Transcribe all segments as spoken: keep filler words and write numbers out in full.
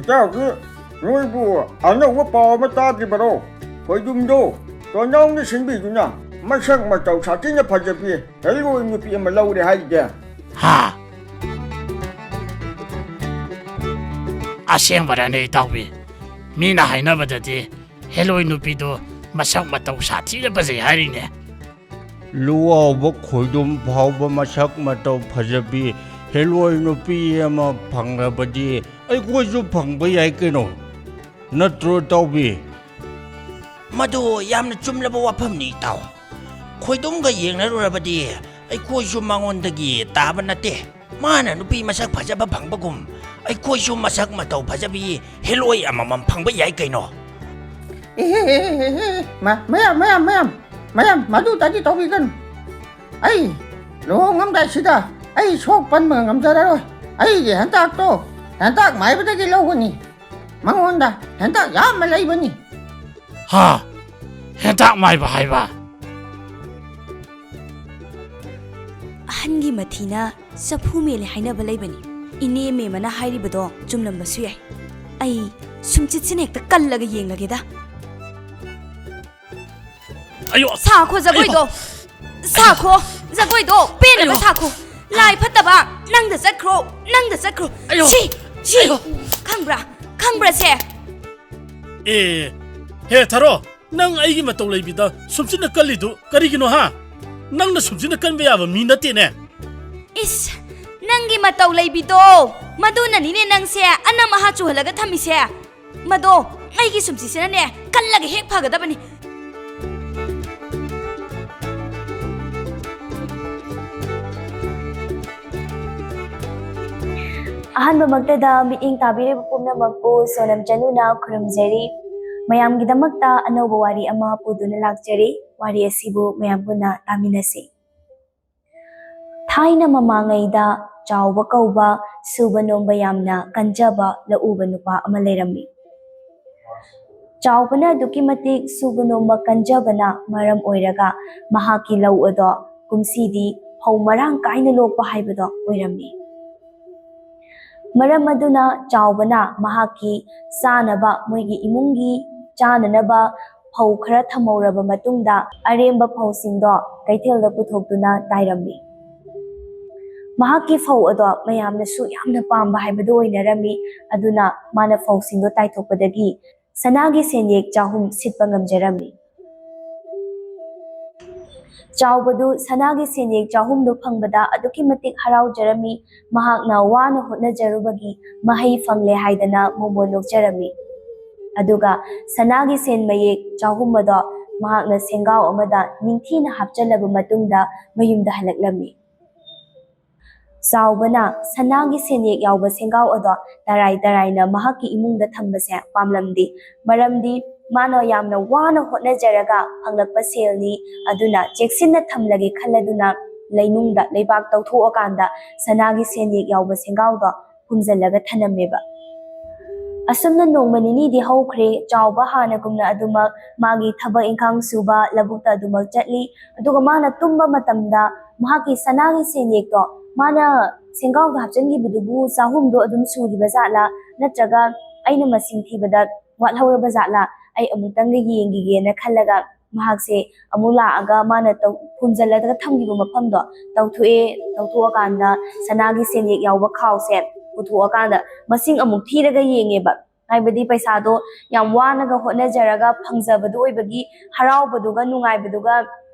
ꯏꯇꯥꯎꯁꯨ ꯅꯣꯏꯕꯨ ꯑꯅꯧꯕ ꯄꯥꯎ ꯑꯃ ꯇꯥꯗ꯭ꯔꯤꯕꯔꯣ? ꯈꯣꯏꯗꯨꯝꯗꯣ ꯇꯣꯟꯖꯥꯎꯅ ꯁꯤꯟꯕꯤꯗꯨꯅ ꯃꯁꯛ ꯃꯇꯧ ꯁꯥꯊꯤꯅ ꯐꯖꯕꯤ ꯍꯦꯂꯣꯏ ꯅꯨꯄꯤ ꯑꯃ ꯂꯧꯔꯦ ꯍꯥꯏꯔꯤꯗꯦ꯫ ꯍꯥ? ꯑꯁꯦꯡꯕꯔꯅꯦ ꯏꯇꯥꯎꯕꯤ? ꯃꯤꯅ ꯍꯥꯏꯅꯕꯗꯗꯤ ꯍꯦꯂꯣꯏ ꯅꯨꯄꯤꯗꯣ ꯃꯁꯛ ꯃꯇꯧ ꯁꯥꯊꯤꯅ ꯐꯖꯩ ꯍꯥꯏꯔꯤꯅꯦ꯫ ꯂꯨꯋꯥꯎꯕ ꯈꯣꯏꯗꯨꯝ ꯐꯥꯎꯕ ꯃꯁꯛ ꯃꯇꯧ ꯐꯖꯕꯤ ꯍꯦꯂꯣꯏ ꯅꯨꯄꯤ ꯑꯃ ꯐꯪꯂꯕꯗꯤ ꯑꯩꯈꯣꯏꯁꯨ ꯐꯪꯕ ꯌꯥꯏ ꯀꯩꯅꯣ꯫ ꯅꯠꯇ꯭ꯔꯣ ꯏꯇꯥꯎꯕꯤ? ꯃꯗꯨ ꯌꯥꯝꯅ ꯆꯨꯝꯂꯕ ꯋꯥꯐꯝꯅꯤ ꯏꯇꯥꯎ꯫ ꯈꯣꯏꯗꯨꯝꯒ ꯌꯦꯡꯅꯔꯨꯔꯕꯗꯤ ꯑꯩꯈꯣꯏꯁꯨ ꯃꯉꯣꯟꯗꯒꯤ ꯇꯥꯕ ꯅꯠꯇꯦ꯫ ꯃꯥꯅ ꯅꯨꯄꯤ ꯃꯁꯛ ꯐꯖꯕ ꯐꯪꯕꯒꯨꯝ ꯑꯩꯈꯣꯏꯁꯨ ꯃꯁꯛ ꯃꯇꯧ ꯐꯖꯕꯤ ꯍꯦꯂꯣꯏ ꯑꯃꯃꯝ ꯐꯪꯕ ꯌꯥꯏ ꯀꯩꯅꯣ꯫ ꯑꯦ, ꯑꯦ, ꯑꯦ, ꯑꯦ, ꯑꯦ, ꯃ-, ꯃꯌꯥꯝ, ꯃꯌꯥꯝ, ꯃꯌꯥꯝ, ꯃꯌꯥꯝ, ꯃꯗꯨ ꯇꯗꯤ ꯇꯧꯕꯤꯒꯅꯨ꯫ ꯑꯩ ꯂꯨꯍꯣꯡꯉꯝꯗꯥꯏꯁꯤꯗ ꯑꯩ ꯁꯣꯛ ꯄꯟꯕ ꯉꯝꯖꯔꯔꯣꯏ꯫ ꯑꯩꯒꯤ ꯍꯦꯟꯇꯥꯛꯇꯣ ꯍꯦꯟꯇꯥꯛ ꯃꯥꯏꯕꯗꯒꯤ ꯂꯧꯒꯅꯤ꯫ ꯃꯉꯣꯟꯗ ꯍꯦꯟꯇꯥꯛ ꯌꯥꯝꯅ ꯂꯩꯕꯅꯤ꯫ ꯍꯥ? ꯍꯦꯟꯇꯥꯛ ꯃꯥꯏꯕ ꯍꯥꯏꯕ? ꯑꯍꯟꯒꯤ ꯃꯊꯤꯅ ꯆꯐꯨ ꯃꯦꯜꯂꯦ ꯍꯥꯏꯅꯕ ꯂꯩꯕꯅꯤ꯫ ꯏꯅꯦ ꯃꯦꯝꯃꯅ ꯍꯥꯏꯔꯤꯕꯗꯣ ꯆꯨꯝꯂꯝꯕꯁꯨ ꯌꯥꯏ꯫ ꯑꯩ ꯁꯨꯝꯆꯤꯠꯁꯤꯅ ꯍꯦꯛꯇ ꯀꯜꯂꯒ ꯌꯦꯡꯂꯒꯦꯗ꯫ ꯑꯌꯣ! ꯁꯥꯈꯣ ꯖꯒꯣꯏꯗꯣ꯫ ꯑꯌꯣ! ꯁꯥꯈꯣ꯫ ꯖꯒꯣꯏꯗꯣ ꯄꯦꯟꯅꯕ ꯑꯌꯣ! ꯁꯥꯈꯣ꯫ ꯂꯥꯏ ꯐꯠꯇꯕ, ꯅꯪꯗ ꯆꯠꯈ꯭ꯔꯣ, ꯅꯪꯗ ꯆꯠꯈ꯭ꯔꯣ꯫ ꯑꯌꯣ! ꯁꯤ, ꯁꯤ꯫ ꯑꯌꯣ! ꯈꯪꯕ꯭ꯔꯥ? ꯈꯪꯕ꯭ꯔꯥ ꯁꯦ? ꯑꯦ, ꯍꯦ ꯊꯥꯔꯣ, ꯅꯪ ꯑꯩꯒꯤ ꯃꯇꯧ ꯂꯩꯕꯤꯗ ꯁꯨꯝꯆꯤꯠꯅ ꯀꯜꯂꯤꯗꯨ ꯀꯔꯤꯒꯤꯅꯣ ꯍꯥ? ꯅꯪꯅ ꯁꯨꯝꯆꯤꯠꯅ ꯀꯟꯕ ꯌꯥꯕ ꯃꯤ ꯅꯠꯇꯦꯅꯦ꯫ ꯏꯁ, ꯅꯪꯒꯤ ꯃꯇꯧ ꯂꯩꯕꯤꯗꯣ, ꯃꯗꯨꯅꯅꯤꯅꯦ ꯅꯪꯁꯦ ꯑꯅꯝ ꯑꯍꯥ ꯆꯨꯍꯜꯂꯒ ꯊꯝꯃꯤꯁꯦ꯫ ꯃꯗꯣ ꯑꯩꯒꯤ ꯁꯨꯝꯆꯤꯠꯁꯤꯅꯅꯦ ꯀꯜꯂꯒ ꯍꯦꯛ ꯐꯒꯗꯕꯅꯤ꯫ ꯑꯍꯥꯟꯕꯃꯛꯇꯗ ꯃꯤꯠꯌꯦꯡ ꯇꯥꯕꯤꯔꯤꯕ ꯄꯨꯝꯅꯃꯛꯄꯨ ꯁꯣꯅꯝ ꯆꯅꯨꯅ ꯈꯨꯔꯨꯝꯖꯔꯤ꯫ ꯃꯌꯥꯝꯒꯤꯗꯃꯛꯇ ꯑꯅꯧꯕ ꯋꯥꯔꯤ ꯑꯃ ꯄꯨꯗꯨꯅ ꯂꯥꯛꯆꯔꯤ꯫ ꯋꯥꯔꯤ ꯑꯁꯤꯕꯨ ꯃꯌꯥꯝ ꯄꯨꯟꯅ ꯇꯥꯃꯤꯟꯅꯁꯤ꯫ ꯊꯥꯏꯅ ꯃꯃꯥꯡꯉꯩꯗ ꯆꯥꯎꯕ ꯀꯧꯕ ꯁꯨꯕ ꯅꯣꯝꯕ ꯌꯥꯝꯅ ꯀꯟꯖꯕ ꯂꯧꯎꯕ ꯅꯨꯄꯥ ꯑꯃ ꯂꯩꯔꯝꯃꯤ꯫ ꯆꯥꯎꯕꯅ ꯑꯗꯨꯛꯀꯤ ꯃꯇꯤꯛ ꯁꯨꯕ ꯅꯣꯝꯕ ꯀꯟꯖꯕꯅ ꯃꯔꯝ ꯑꯣꯏꯔꯒ ꯃꯍꯥꯛꯀꯤ ꯂꯧ ꯑꯗꯣ ꯀꯨꯝꯁꯤꯗꯤ ꯐꯧ ꯃꯔꯥꯡ ꯀꯥꯏꯅ ꯂꯣꯛꯄ ꯍꯥꯏꯕꯗꯣ ꯑꯣꯏꯔꯝꯃꯤ꯫ ꯃꯔꯝ ꯑꯗꯨꯅ ꯆꯥꯎꯕꯅ ꯃꯍꯥꯛꯀꯤ ꯆꯥꯅꯕ, ꯃꯣꯏꯒꯤ ꯏꯃꯨꯡꯒꯤ ꯆꯥꯅꯅꯕ ꯐꯧ ꯈꯔ ꯊꯝꯍꯧꯔꯕ ꯃꯇꯨꯡꯗ, ꯑꯔꯦꯝꯕ ꯐꯧꯁꯤꯡꯗꯣ ꯀꯩꯊꯦꯜꯗ ꯄꯨꯊꯣꯛꯇꯨꯅ ꯇꯥꯏꯔꯝꯃꯤ꯫ ꯃꯍꯥꯛꯀꯤ ꯐꯧ ꯑꯗꯣ ꯃꯌꯥꯝꯅꯁꯨ ꯌꯥꯝꯅ ꯄꯥꯝꯕ ꯍꯥꯏꯕꯗꯨ ꯑꯣꯏꯅꯔꯝꯃꯤ꯫ ꯑꯗꯨꯅ ꯃꯥꯅ ꯐꯧꯁꯤꯡꯗꯣ ꯇꯥꯏꯊꯣꯛꯄꯗꯒꯤ ꯁꯅꯥꯒꯤ ꯁꯦꯟꯌꯦꯛ ꯆꯍꯨꯝ ꯁꯤꯠꯄ ꯉꯝꯖꯔꯝꯃꯤ꯫ ꯆꯥꯎꯕꯗꯨ ꯁꯅꯥꯒꯤ ꯁꯦꯟꯌꯦꯛ ꯆꯍꯨꯝꯗꯨ ꯐꯪꯕꯗ ꯑꯗꯨꯛꯀꯤ ꯃꯇꯤꯛ ꯍꯔꯥꯎꯖꯔꯝꯃꯤ꯫ ꯃꯍꯥꯛꯅ ꯋꯥꯅ ꯍꯣꯠꯅꯖꯔꯨꯕꯒꯤ ꯃꯍꯩ ꯐꯪꯂꯦ ꯍꯥꯏꯗꯅ ꯃꯣꯃꯣꯟ ꯅꯣꯛꯆꯔꯝꯃꯤ꯫ ꯑꯗꯨꯒ ꯁꯅꯥꯒꯤ ꯁꯦꯟ ꯃꯌꯦꯛ ꯆꯍꯨꯝ ꯑꯗꯣ ꯃꯍꯥꯛꯅ ꯁꯦꯡꯒꯥꯎ ꯑꯃꯗ ꯅꯤꯡꯊꯤꯅ ꯍꯥꯞꯆꯤꯜꯂꯕ ꯃꯇꯨꯡꯗ ꯃꯌꯨꯝꯗ ꯍꯜꯂꯛꯂꯝꯃꯤ꯫ ꯆꯥꯎꯕꯅ ꯁꯅꯥꯒꯤ ꯁꯦꯟꯌꯦꯛ ꯌꯥꯎꯕ ꯁꯦꯡꯒꯥꯎ ꯑꯗꯣ ꯇꯔꯥꯏ ꯇꯔꯥꯏꯅ ꯃꯍꯥꯛꯀꯤ ꯏꯃꯨꯡꯗ ꯊꯝꯕꯁꯦ ꯄꯥꯝꯂꯝꯗꯦ꯫ ꯃꯔꯝꯗꯤ ꯃꯥꯅ ꯌꯥꯝꯅ ꯋꯥꯅ ꯍꯣꯠꯅꯖꯔꯒ ꯐꯪꯂꯛꯄ ꯁꯦꯜꯅꯤ꯫ ꯑꯗꯨꯅ ꯆꯦꯛꯁꯤꯟꯅ ꯊꯝꯂꯒꯦ ꯈꯜꯂꯗꯨꯅ ꯂꯩꯅꯨꯡꯗ ꯂꯩꯕꯥꯛ ꯇꯧꯊꯣꯛꯑꯀꯥꯟꯗ ꯁꯅꯥꯒꯤ ꯁꯦꯟꯌꯦꯛ ꯌꯥꯎꯕ ꯁꯦꯡꯒꯥꯎꯗꯣ ꯐꯨꯝꯖꯤꯜꯂꯒ ꯊꯅꯝꯃꯦꯕ꯫ ꯑꯁꯨꯝꯅ ꯅꯣꯡꯃ ꯅꯤꯅꯤꯗꯤ ꯍꯧꯈ꯭ꯔꯦ꯫ ꯆꯥꯎꯕ ꯍꯥꯟꯅꯒꯨꯝꯅ ꯑꯗꯨꯃꯛ ꯃꯥꯒꯤ ꯊꯕꯛ ꯏꯪꯈꯥꯡ ꯁꯨꯕ ꯂꯧꯕꯨꯛꯇ ꯑꯗꯨꯃꯛ ꯆꯠꯂꯤ꯫ ꯑꯗꯨꯒ ꯃꯥꯅ ꯇꯨꯝꯕ ꯃꯇꯝꯗ ꯃꯍꯥꯛꯀꯤ ꯁꯅꯥꯒꯤ ꯁꯦꯟꯌꯦꯛꯇꯣ, ꯃꯥꯅ ꯁꯦꯡꯒꯥꯎꯗ ꯍꯥꯞꯆꯤꯟꯈꯤꯕꯗꯨꯕꯨ ꯆꯍꯨꯝꯗꯣ ꯑꯗꯨꯝ ꯁꯨꯔꯤꯕ ꯖꯥꯠꯂꯥ, ꯅꯠꯇ꯭ꯔꯒ ꯑꯩꯅ ꯃꯁꯤꯡ ꯊꯤꯕꯗ ꯋꯥꯠꯍꯧꯔꯕ ꯖꯥꯠꯂꯥ, ꯑꯩ ꯑꯃꯨꯛꯇꯪꯒ ꯌꯦꯡꯈꯤꯒꯦꯅ ꯈꯜꯂꯒ ꯃꯍꯥꯛꯁꯦ ꯑꯃꯨꯛ ꯂꯥꯛꯑꯒ ꯃꯥꯅ ꯇꯧ-, ꯐꯨꯝꯖꯤꯜꯂꯒ ꯊꯝꯈꯤꯕ ꯃꯐꯝꯗꯣ ꯇꯧꯊꯣꯛꯑꯦ꯫ ꯇꯧꯊꯣꯛꯑꯀꯥꯟꯗ ꯁꯅꯥꯒꯤ ꯁꯦꯟꯌꯦꯛ ꯌꯥꯎꯕ ꯈꯥꯎꯁꯦ ꯄꯨꯊꯣꯛꯑꯀꯥꯟꯗ ꯃꯁꯤꯡ ꯑꯃꯨꯛ ꯊꯤꯔꯒ ꯌꯦꯡꯉꯦꯕ꯫ ꯍꯥꯏꯕꯗꯤ ꯄꯩꯁꯥꯗꯣ ꯌꯥꯝ ꯋꯥꯅꯒ ꯍꯣꯠꯅꯖꯔꯒ ꯐꯪꯖꯕꯗꯣ ꯑꯣꯏꯕꯒꯤ ꯍꯔꯥꯎꯕꯗꯨꯒ ꯅꯨꯡꯉꯥꯏꯕꯗꯨꯒ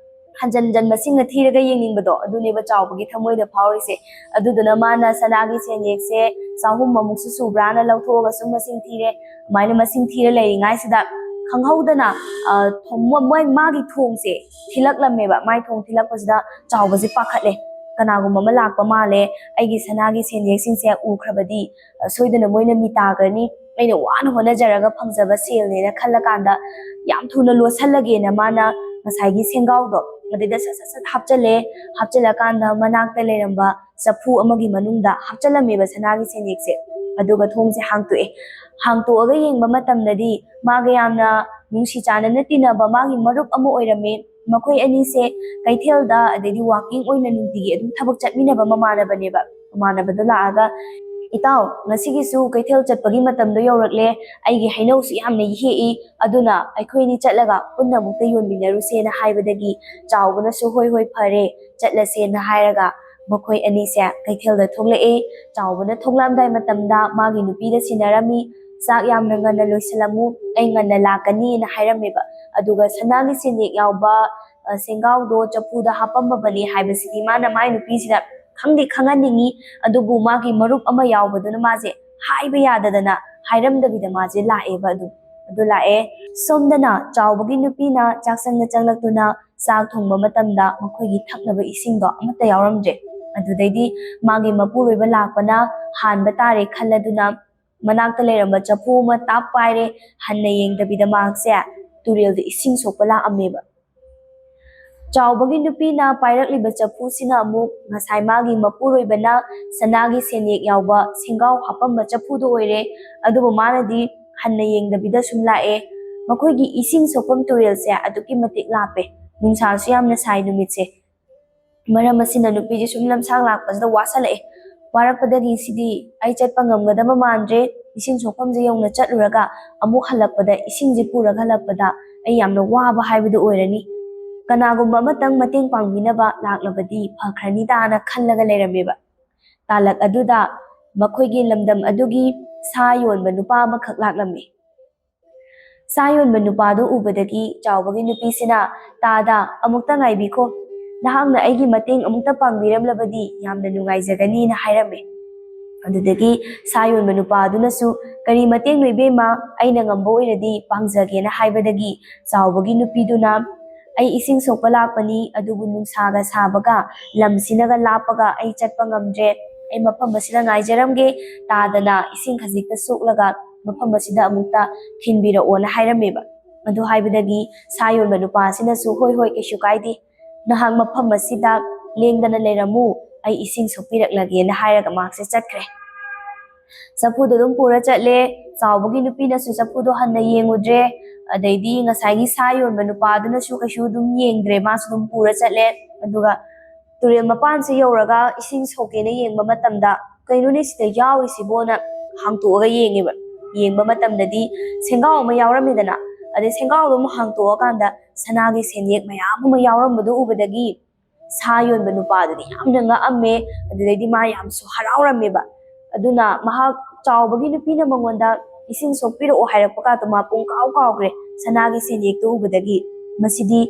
ꯍꯟꯖꯟ ꯍꯟꯖꯟ ꯃꯁꯤꯡꯒ ꯊꯤꯔꯒ ꯌꯦꯡꯅꯤꯡꯕꯗꯣ, ꯑꯗꯨꯅꯦꯕ ꯆꯥꯎꯕꯒꯤ ꯊꯃꯣꯏꯗ ꯐꯥꯎꯔꯤꯁꯦ꯫ ꯑꯗꯨꯗꯨꯅ ꯃꯥꯅ ꯁꯅꯥꯒꯤ ꯁꯦꯟꯌꯦꯛꯁꯦ ꯆꯍꯨꯝ ꯑꯃꯨꯛꯁꯨ ꯁꯨꯕ꯭ꯔꯥꯅ ꯂꯧꯊꯣꯛꯑꯒ ꯁꯨꯝ ꯃꯁꯤꯡ ꯊꯤꯔꯦ꯫ ꯑꯗꯨꯃꯥꯏꯅ ꯃꯁꯤꯡ ꯊꯤꯔ ꯂꯩꯔꯤꯉꯥꯏꯁꯤꯗ ꯈꯪꯍꯧꯗꯅ, ꯑ, ꯊꯣꯡ-, ꯃꯣꯏ, ꯃꯥꯒꯤ ꯊꯣꯡꯁꯦ ꯊꯤꯜꯂꯛꯂꯝꯃꯦꯕ꯫ ꯃꯥꯏ ꯊꯣꯡ ꯊꯤꯜꯂꯛꯄꯁꯤꯗ ꯆꯥꯎꯕꯁꯦ ꯄꯥꯈꯠꯂꯦ꯫ "ꯀꯅꯥꯒꯨꯝꯕ ꯑꯃ ꯂꯥꯛꯄ ꯃꯥꯜꯂꯦ, ꯑꯩꯒꯤ ꯁꯅꯥꯒꯤ ꯁꯦꯟꯌꯦꯛꯁꯤꯡꯁꯦ ꯎꯈ꯭ꯔꯕꯗꯤ, ꯑ, ꯁꯣꯏꯗꯅ ꯃꯣꯏꯅ ꯃꯤ ꯇꯥꯈ꯭ꯔꯅꯤ꯫ ꯑꯩꯅ ꯋꯥꯅ ꯍꯣꯠꯅꯖꯔꯒ ꯐꯪꯖꯕ ꯁꯦꯜꯅꯦꯅ" ꯈꯜꯂꯀꯥꯟꯗ ꯌꯥꯝ ꯊꯨꯅ ꯂꯣꯠꯁꯜꯂꯒꯦꯅ ꯃꯥꯅ ꯉꯁꯥꯏꯒꯤ ꯁꯦꯡꯒꯥꯎꯗꯣ ꯑꯗꯩꯗ ꯁꯠ ꯁꯠ ꯁꯠ ꯍꯥꯞꯆꯜꯂꯦ꯫ ꯍꯥꯞꯆꯜꯂꯀꯥꯟꯗ ꯃꯅꯥꯛꯇ ꯂꯩꯔꯝꯕ ꯆꯐꯨ ꯑꯃꯒꯤ ꯃꯅꯨꯡꯗ ꯍꯥꯞꯆꯜꯂꯝꯃꯦꯕ ꯁꯅꯥꯒꯤ ꯁꯦꯟꯌꯦꯛꯁꯦ꯫ ꯑꯗꯨꯒ ꯊꯣꯡꯁꯦ ꯍꯥꯡꯇꯣꯛꯑꯦ꯫ ꯍꯥꯡꯇꯣꯛꯑꯒ ꯌꯦꯡꯕ ꯃꯇꯝꯗꯗꯤ ꯃꯥꯒ ꯌꯥꯝꯅ ꯅꯨꯡꯁꯤ ꯆꯥꯟꯅꯅ ꯇꯤꯟꯅꯕ ꯃꯥꯒꯤ ꯃꯔꯨꯞ ꯑꯃ ꯑꯣꯏꯔꯝꯃꯦ꯫ ꯃꯈꯣꯏ ꯑꯅꯤꯁꯦ ꯀꯩꯊꯦꯜꯗ, ꯑꯗꯩꯗꯤ ꯋꯥꯀꯤꯡ ꯑꯣꯏꯅ ꯅꯨꯡꯇꯤꯒꯤ ꯑꯗꯨꯝ ꯊꯕꯛ ꯆꯠꯃꯤꯟꯅꯕ ꯃꯃꯥꯟꯅꯕꯅꯦꯕ꯫ ꯃꯃꯥꯟꯅꯕꯗꯣ ꯂꯥꯛꯑꯒ, "ꯏꯇꯥꯎ, ꯉꯁꯤꯒꯤꯁꯨ ꯀꯩꯊꯦꯜ ꯆꯠꯄꯒꯤ ꯃꯇꯝꯗꯣ ꯌꯧꯔꯛꯂꯦ, ꯑꯩꯒꯤ ꯍꯩꯅꯧꯁꯨ ꯌꯥꯝꯅ ꯍꯦꯛꯏ, ꯑꯗꯨꯅ ꯑꯩꯈꯣꯏꯅꯤ ꯆꯠꯂꯒ ꯄꯨꯟꯅ ꯑꯃꯨꯛꯇ ꯌꯣꯟꯃꯤꯟꯅꯔꯨꯁꯦꯅ" ꯍꯥꯏꯕꯗꯒꯤ ꯆꯥꯎꯕꯅꯁꯨ "ꯍꯣꯏ ꯍꯣꯏ, ꯐꯔꯦ, ꯆꯠꯂꯁꯦꯅ" ꯍꯥꯏꯔꯒ ꯃꯈꯣꯏ ꯑꯅꯤꯁꯦ ꯀꯩꯊꯦꯜꯗ ꯊꯣꯛꯂꯛꯑꯦ꯫ ꯆꯥꯎꯕꯅ ꯊꯣꯛꯂꯛꯑꯝꯗꯥꯏ ꯃꯇꯝꯗ ꯃꯥꯒꯤ ꯅꯨꯄꯤꯗ ꯁꯤꯟꯅꯔꯝꯃꯤ, "ꯆꯥꯛ ꯌꯥꯝꯅ ꯉꯟꯅ ꯂꯣꯏꯁꯤꯜꯂꯝꯃꯨ, ꯑꯩ ꯉꯟꯅ ꯂꯥꯛꯀꯅꯤꯅ" ꯍꯥꯏꯔꯝꯃꯦꯕ꯫ ꯑꯗꯨꯒ ꯁꯅꯥꯒꯤ ꯁꯦꯟꯌꯦꯛ ꯌꯥꯎꯕ, ꯑ, ꯁꯦꯡꯒꯥꯎꯗꯣ ꯆꯐꯨꯗ ꯍꯥꯞꯄꯝꯃꯕꯅꯤ ꯍꯥꯏꯕꯁꯤꯗꯤ ꯃꯥꯅ ꯃꯥꯏ ꯅꯨꯄꯤꯁꯤꯗ ꯈꯪꯗꯤ ꯈꯪꯍꯟꯅꯤꯡꯉꯤ, ꯑꯗꯨꯕꯨ ꯃꯥꯒꯤ ꯃꯔꯨꯞ ꯑꯃ ꯌꯥꯎꯕꯗꯨꯅ ꯃꯥꯁꯦ ꯍꯥꯏꯕ ꯌꯥꯗꯗꯅ ꯍꯥꯏꯔꯝꯗꯕꯤꯗ ꯃꯥꯁꯦ ꯂꯥꯛꯑꯦꯕ꯫ ꯑꯗꯨꯝ ꯑꯗꯨ ꯂꯥꯛꯑꯦ꯫ ꯁꯣꯝꯗꯅ ꯆꯥꯎꯕꯒꯤ ꯅꯨꯄꯤꯅ ꯆꯥꯛꯁꯪꯗ ꯆꯪꯂꯛꯇꯨꯅ ꯆꯥꯛ ꯊꯣꯡꯕ ꯃꯇꯝꯗ ꯃꯈꯣꯏꯒꯤ ꯊꯛꯅꯕ ꯏꯁꯤꯡꯗꯣ ꯑꯃꯠꯇ ꯌꯥꯎꯔꯝꯗ꯭ꯔꯦ꯫ ꯑꯗꯨꯗꯩꯗꯤ ꯃꯥꯒꯤ ꯃꯄꯨꯔꯣꯏꯕ ꯂꯥꯛꯄꯅ ꯍꯥꯟꯕ ꯇꯥꯔꯦ ꯈꯜꯂꯗꯨꯅ ꯃꯅꯥꯛꯇ ꯂꯩꯔꯝꯕ ꯆꯐꯨ ꯑꯃ ꯇꯥꯞ ꯄꯥꯏꯔꯦ, ꯍꯟꯅ ꯌꯦꯡꯗꯕꯤꯗ ꯃꯍꯥꯛꯁꯦ ꯇꯨꯔꯦꯜꯗ ꯏꯁꯤꯡ ꯁꯣꯛꯄ ꯂꯥꯛꯑꯝꯃꯦꯕ꯫ ꯆꯥꯎꯕꯒꯤ ꯅꯨꯄꯤꯅ ꯄꯥꯏꯔꯛꯂꯤꯕ ꯆꯐꯨꯁꯤꯅ ꯑꯃꯨꯛ ꯉꯁꯥꯏ ꯃꯥꯒꯤ ꯃꯄꯨꯔꯣꯏꯕꯅ ꯁꯅꯥꯒꯤ ꯁꯦꯟꯌꯦꯛ ꯌꯥꯎꯕ ꯁꯦꯡꯒꯥꯎ ꯍꯥꯞꯄꯝꯕ ꯆꯐꯨꯗꯣ ꯑꯣꯏꯔꯦ꯫ ꯑꯗꯨꯕꯨ ꯃꯥꯅꯗꯤ ꯍꯟꯅ ꯌꯦꯡꯗꯕꯤꯗ ꯁꯨꯝ ꯂꯥꯛꯑꯦ꯫ ꯃꯈꯣꯏꯒꯤ ꯏꯁꯤꯡ ꯁꯣꯛꯐꯝ ꯇꯨꯔꯦꯜꯁꯦ ꯑꯗꯨꯛꯀꯤ ꯃꯇꯤꯛ ꯂꯥꯞꯄꯦ, ꯅꯨꯡꯁꯥꯁꯨ ꯌꯥꯝꯅ ꯁꯥꯏ ꯅꯨꯃꯤꯠꯁꯦ꯫ ꯃꯔꯝ ꯑꯁꯤꯅ ꯅꯨꯄꯤꯁꯦ ꯁꯨꯝ ꯂꯝꯁꯥꯡ ꯂꯥꯛꯄꯁꯤꯗ ꯋꯥꯁꯜꯂꯛꯑꯦ꯫ ꯋꯥꯔꯛꯄꯗꯒꯤ "ꯁꯤꯗꯤ ꯑꯩ ꯆꯠꯄ ꯉꯝꯒꯗꯕ ꯃꯥꯟꯗ꯭ꯔꯦ, ꯏꯁꯤꯡ ꯁꯣꯛꯐꯝꯁꯦ ꯌꯧꯅ ꯆꯠꯂꯨꯔꯒ ꯑꯃꯨꯛ ꯍꯜꯂꯛꯄꯗ ꯏꯁꯤꯡꯁꯦ ꯄꯨꯔꯒ ꯍꯜꯂꯛꯄꯗ ꯑꯩ ꯌꯥꯝꯅ ꯋꯥꯕ ꯍꯥꯏꯕꯗꯨ ꯑꯣꯏꯔꯅꯤ꯫ ꯀꯅꯥꯒꯨꯝꯕ ꯑꯃꯇꯪ ꯃꯇꯦꯡ ꯄꯥꯡꯕꯤꯅꯕ ꯂꯥꯛꯂꯕꯗꯤ ꯐꯈ꯭ꯔꯅꯤꯗꯥꯅ" ꯈꯜꯂꯒ ꯂꯩꯔꯝꯃꯦꯕ꯫ ꯇꯥꯂꯛ ꯑꯗꯨꯗ ꯃꯈꯣꯏꯒꯤ ꯂꯝꯗꯝ ꯑꯗꯨꯒꯤ ꯁꯥ ꯌꯣꯟꯕ ꯅꯨꯄꯥ ꯑꯃꯈꯛ ꯂꯥꯛꯂꯝꯃꯤ꯫ ꯁꯥ ꯌꯣꯟꯕ ꯅꯨꯄꯥꯗꯨ ꯎꯕꯗꯒꯤ ꯆꯥꯎꯕꯒꯤ ꯅꯨꯄꯤꯁꯤꯅ, "ꯇꯥꯗ, ꯑꯃꯨꯛꯇ ꯉꯥꯏꯕꯤꯈꯣ, ꯅꯍꯥꯛꯅ ꯑꯩꯒꯤ ꯃꯇꯦꯡ ꯑꯃꯨꯛꯇ ꯄꯥꯡꯕꯤꯔꯝꯂꯕꯗꯤ ꯌꯥꯝꯅ ꯅꯨꯡꯉꯥꯏꯖꯒꯅꯤꯅ" ꯍꯥꯏꯔꯝꯃꯦ꯫ ꯑꯗꯨꯗꯒꯤ ꯁꯥ ꯌꯣꯟꯕ ꯅꯨꯄꯥꯗꯨꯅꯁꯨ, "ꯀꯔꯤ ꯃꯇꯦꯡꯅꯣ ꯏꯕꯦꯝꯃ, ꯑꯩꯅ ꯉꯝꯕ ꯑꯣꯏꯔꯗꯤ ꯄꯥꯡꯖꯒꯦꯅ" ꯍꯥꯏꯕꯗꯒꯤ ꯆꯥꯎꯕꯒꯤ ꯅꯨꯄꯤꯗꯨꯅ, "ꯑꯩ ꯏꯁꯤꯡ ꯁꯣꯛꯄ ꯂꯥꯛꯄꯅꯤ, ꯑꯗꯨꯕꯨ ꯅꯨꯡꯁꯥꯒ ꯁꯥꯕꯒ ꯂꯝꯁꯤꯅꯒ ꯂꯥꯞꯄꯒ ꯑꯩ ꯆꯠꯄ ꯉꯝꯗ꯭ꯔꯦ, ꯑꯩ ꯃꯐꯝ ꯑꯁꯤꯗ ꯉꯥꯏꯖꯔꯝꯒꯦ, ꯇꯥꯗꯅ ꯏꯁꯤꯡ ꯈꯖꯤꯛꯇ ꯁꯣꯛꯂꯒ ꯃꯐꯝ ꯑꯁꯤꯗ ꯑꯃꯨꯛꯇ ꯊꯤꯟꯕꯤꯔꯛꯑꯣꯅ" ꯍꯥꯏꯔꯝꯃꯦꯕ꯫ ꯑꯗꯨ ꯍꯥꯏꯕꯗꯒꯤ ꯁꯥ ꯌꯣꯟꯕ ꯅꯨꯄꯥꯁꯤꯅꯁꯨ, "ꯍꯣꯏ ꯍꯣꯏ, ꯀꯩꯁꯨ ꯀꯥꯏꯗꯦ, ꯅꯍꯥꯛ ꯃꯐꯝ ꯑꯁꯤꯗ ꯂꯦꯡꯗꯅ ꯂꯩꯔꯝꯃꯨ, ꯑꯩ ꯏꯁꯤꯡ ꯁꯣꯛꯄꯤꯔꯛꯂꯒꯦꯅ" ꯍꯥꯏꯔꯒ ꯃꯍꯥꯛꯁꯦ ꯆꯠꯈ꯭ꯔꯦ꯫ ꯆꯐꯨꯗꯣ ꯑꯗꯨꯝ ꯄꯨꯔ ꯆꯠꯂꯦ꯫ ꯆꯥꯎꯕꯒꯤ ꯅꯨꯄꯤꯅꯁꯨ ꯆꯐꯨꯗꯣ ꯍꯟꯅ ꯌꯦꯡꯉꯨꯗ꯭ꯔꯦ꯫ ꯑꯗꯩꯗꯤ ꯉꯁꯥꯏꯒꯤ ꯁꯥ ꯌꯣꯟꯕ ꯅꯨꯄꯥꯗꯨꯅꯁꯨ ꯀꯩꯁꯨ ꯑꯗꯨꯝ ꯌꯦꯡꯗ꯭ꯔꯦ, ꯃꯥꯁꯨ ꯑꯗꯨꯝ ꯄꯨꯔ ꯆꯠꯂꯦ꯫ ꯑꯗꯨꯒ ꯇꯨꯔꯦꯜ ꯃꯄꯥꯟꯁꯦ ꯌꯧꯔꯒ ꯏꯁꯤꯡ ꯁꯣꯛꯀꯦꯅ ꯌꯦꯡꯕ ꯃꯇꯝꯗ "ꯀꯩꯅꯣꯅꯦ ꯁꯤꯗ ꯌꯥꯎꯔꯤꯁꯤꯕꯣꯅ?" ꯍꯥꯡꯇꯣꯛꯑꯒ ꯌꯦꯡꯉꯦꯕ꯫ ꯌꯦꯡꯕ ꯃꯇꯝꯗꯗꯤ ꯁꯦꯡꯒꯥꯎ ꯑꯃ ꯌꯥꯎꯔꯝꯃꯤꯗꯅ, ꯑꯗꯩ ꯁꯦꯡꯒꯥꯎꯗꯣ ꯑꯃꯨꯛ ꯍꯥꯡꯇꯣꯛꯑꯀꯥꯟꯗ ꯁꯅꯥꯒꯤ ꯁꯦꯟꯌꯦꯛ ꯃꯌꯥꯝ ꯑꯃ ꯌꯥꯎꯔꯝꯕꯗꯣ ꯎꯕꯗꯒꯤ ꯁꯥ ꯌꯣꯟꯕ ꯅꯨꯄꯥꯗꯨꯗꯤ ꯌꯥꯝꯅ ꯉꯛꯑꯝꯃꯦ꯫ ꯑꯗꯨꯗꯩꯗꯤ ꯃꯥ ꯌꯥꯝꯁꯨ ꯍꯔꯥꯎꯔꯝꯃꯦꯕ꯫ ꯑꯗꯨꯅ ꯃꯍꯥꯛ, ꯆꯥꯎꯕꯒꯤ ꯅꯨꯄꯤꯅ ꯃꯉꯣꯟꯗ "ꯏꯁꯤꯡ ꯁꯣꯛꯄꯤꯔꯛꯑꯣ" ꯍꯥꯏꯔꯛꯄ ꯀꯥꯟꯗ ꯃꯥ ꯄꯨꯡ ꯀꯥꯎ ꯀꯥꯎꯈ꯭ꯔꯦ ꯁꯅꯥꯒꯤ ꯁꯦꯟꯌꯦꯛꯇꯨ ꯎꯕꯗꯒꯤ꯫ "ꯃꯁꯤꯗꯤ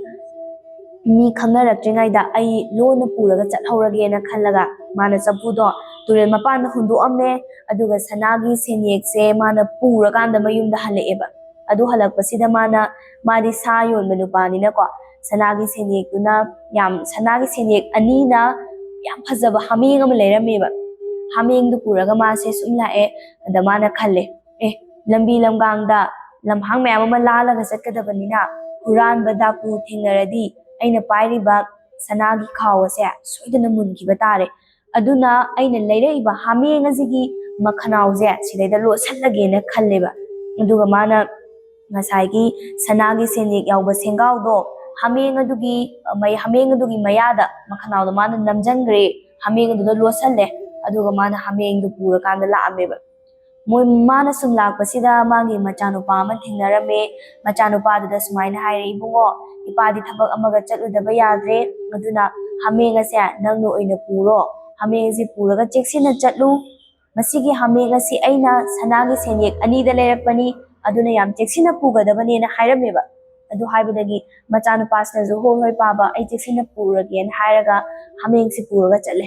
ꯃꯤ ꯈꯪꯅꯔꯛꯇ꯭ꯔꯤꯉꯩꯗ ꯑꯩ ꯂꯣꯟꯅ ꯄꯨꯔꯒ ꯆꯠꯍꯧꯔꯒꯦꯅ" ꯈꯜꯂꯒ ꯃꯥꯅ ꯆꯐꯨꯗꯣ ꯇꯨꯔꯦꯜ ꯃꯄꯥꯟꯗ ꯍꯨꯟꯗꯣꯛꯑꯝꯃꯦ꯫ ꯑꯗꯨꯒ ꯁꯅꯥꯒꯤ ꯁꯦꯟꯌꯦꯛꯁꯦ ꯃꯥꯅ ꯄꯨꯔꯀꯥꯟꯗ ꯃꯌꯨꯝꯗ ꯍꯜꯂꯛꯑꯦꯕ꯫ ꯑꯗꯨ ꯍꯜꯂꯛꯄꯁꯤꯗ ꯃꯥꯅ, ꯃꯥꯗꯤ ꯁꯥ ꯌꯣꯟꯕ ꯅꯨꯄꯥꯅꯤꯅꯀꯣ, ꯁꯅꯥꯒꯤ ꯁꯦꯟꯌꯦꯛꯇꯨꯅ ꯌꯥꯝ, ꯁꯅꯥꯒꯤ ꯁꯦꯟꯌꯦꯛ ꯑꯅꯤꯅ ꯌꯥꯝ ꯐꯖꯕ ꯍꯥꯃꯦꯡ ꯑꯃ ꯂꯩꯔꯝꯃꯦꯕ꯫ ꯍꯥꯃꯦꯡꯗꯨ ꯄꯨꯔꯒ ꯃꯥꯁꯦ ꯁꯨꯝ ꯂꯥꯛꯑꯦ꯫ ꯑꯗ ꯃꯥꯅ ꯈꯜꯂꯦ, "ꯑꯦ, ꯂꯝꯕꯤ ꯂꯝꯒꯥꯡꯗ ꯂꯝꯍꯥꯡ ꯃꯌꯥꯝ ꯑꯃ ꯂꯥꯜꯂꯒ ꯆꯠꯀꯗꯕꯅꯤꯅ ꯍꯨꯔꯥꯟꯕ ꯗꯥꯀꯨ ꯊꯦꯡꯅꯔꯗꯤ ꯑꯩꯅ ꯄꯥꯏꯔꯤꯕ ꯁꯅꯥꯒꯤ ꯈꯥꯎ ꯑꯁꯦ ꯁꯣꯏꯗꯅ ꯃꯨꯟꯈꯤꯕ ꯇꯥꯔꯦ꯫ ꯑꯗꯨꯅ ꯑꯩꯅ ꯂꯩꯔꯛꯏꯕ ꯍꯥꯃꯦꯡ ꯑꯁꯤꯒꯤ ꯃꯈꯅꯥꯎꯁꯦ ꯁꯤꯗꯩꯗ ꯂꯣꯠꯁꯜꯂꯒꯦꯅ" ꯈꯜꯂꯦꯕ꯫ ꯑꯗꯨꯒ ꯃꯥꯅ ꯉꯁꯥꯏꯒꯤ ꯁꯅꯥꯒꯤ ꯁꯦꯟꯌꯦꯛ ꯌꯥꯎꯕ ꯁꯦꯡꯒꯥꯎꯗꯣ ꯍꯥꯃꯦꯡ ꯑꯗꯨꯒꯤ, ꯃꯩ-, ꯍꯥꯃꯦꯡ ꯑꯗꯨꯒꯤ ꯃꯌꯥꯗ ꯃꯈꯅꯥꯎꯗꯣ ꯃꯥꯅ ꯅꯝꯖꯟꯈ꯭ꯔꯦ, ꯍꯥꯃꯦꯡ ꯑꯗꯨꯗ ꯂꯣꯠꯁꯜꯂꯦ꯫ ꯑꯗꯨꯒ ꯃꯥꯅ ꯍꯥꯃꯦꯡꯗꯨ ꯄꯨꯔꯀꯥꯟꯗ ꯂꯥꯛꯑꯝꯃꯦꯕ꯫ ꯃꯣꯏ, ꯃꯥꯅ ꯁꯨꯝ ꯂꯥꯛꯄꯁꯤꯗ ꯃꯥꯒꯤ ꯃꯆꯥꯅꯨꯄꯥ ꯑꯃ ꯊꯦꯡꯅꯔꯝꯃꯦ꯫ ꯃꯆꯥꯅꯨꯄꯥꯗꯨꯗ ꯁꯨꯃꯥꯏꯅ ꯍꯥꯏꯔꯦ, "ꯏꯕꯨꯡꯉꯣ, ꯏꯄꯥꯗꯤ ꯊꯕꯛ ꯑꯃꯒ ꯆꯠꯂꯨꯗꯕ ꯌꯥꯗ꯭ꯔꯦ, ꯑꯗꯨꯅ ꯍꯥꯃꯦꯡ ꯑꯁꯦ ꯅꯪꯅ ꯑꯣꯏꯅ ꯄꯨꯔꯣ꯫ ꯍꯥꯃꯦꯡ ꯑꯁꯦ ꯄꯨꯔꯒ ꯆꯦꯛꯁꯤꯟꯅ ꯆꯠꯂꯨ꯫ ꯃꯁꯤꯒꯤ ꯍꯥꯃꯦꯡ ꯑꯁꯤ ꯑꯩꯅ ꯁꯅꯥꯒꯤ ꯁꯦꯟꯌꯦꯛ ꯑꯅꯤꯗ ꯂꯩꯔꯛꯄꯅꯤ, ꯑꯗꯨꯅ ꯌꯥꯝ ꯆꯦꯛꯁꯤꯟꯅ ꯄꯨꯒꯗꯕꯅꯦꯅ" ꯍꯥꯏꯔꯝꯃꯦꯕ꯫ ꯑꯗꯨ ꯍꯥꯏꯕꯗꯒꯤ ꯃꯆꯥꯅꯨꯄꯥꯁꯤꯅꯁꯨ, "ꯍꯣꯏ ꯍꯣꯏ ꯄꯥꯕ, ꯑꯩ ꯆꯦꯛꯁꯤꯟꯅ ꯄꯨꯔꯒꯦꯅ" ꯍꯥꯏꯔꯒ ꯍꯥꯃꯦꯡꯁꯤ ꯄꯨꯔꯒ ꯆꯠꯂꯦ꯫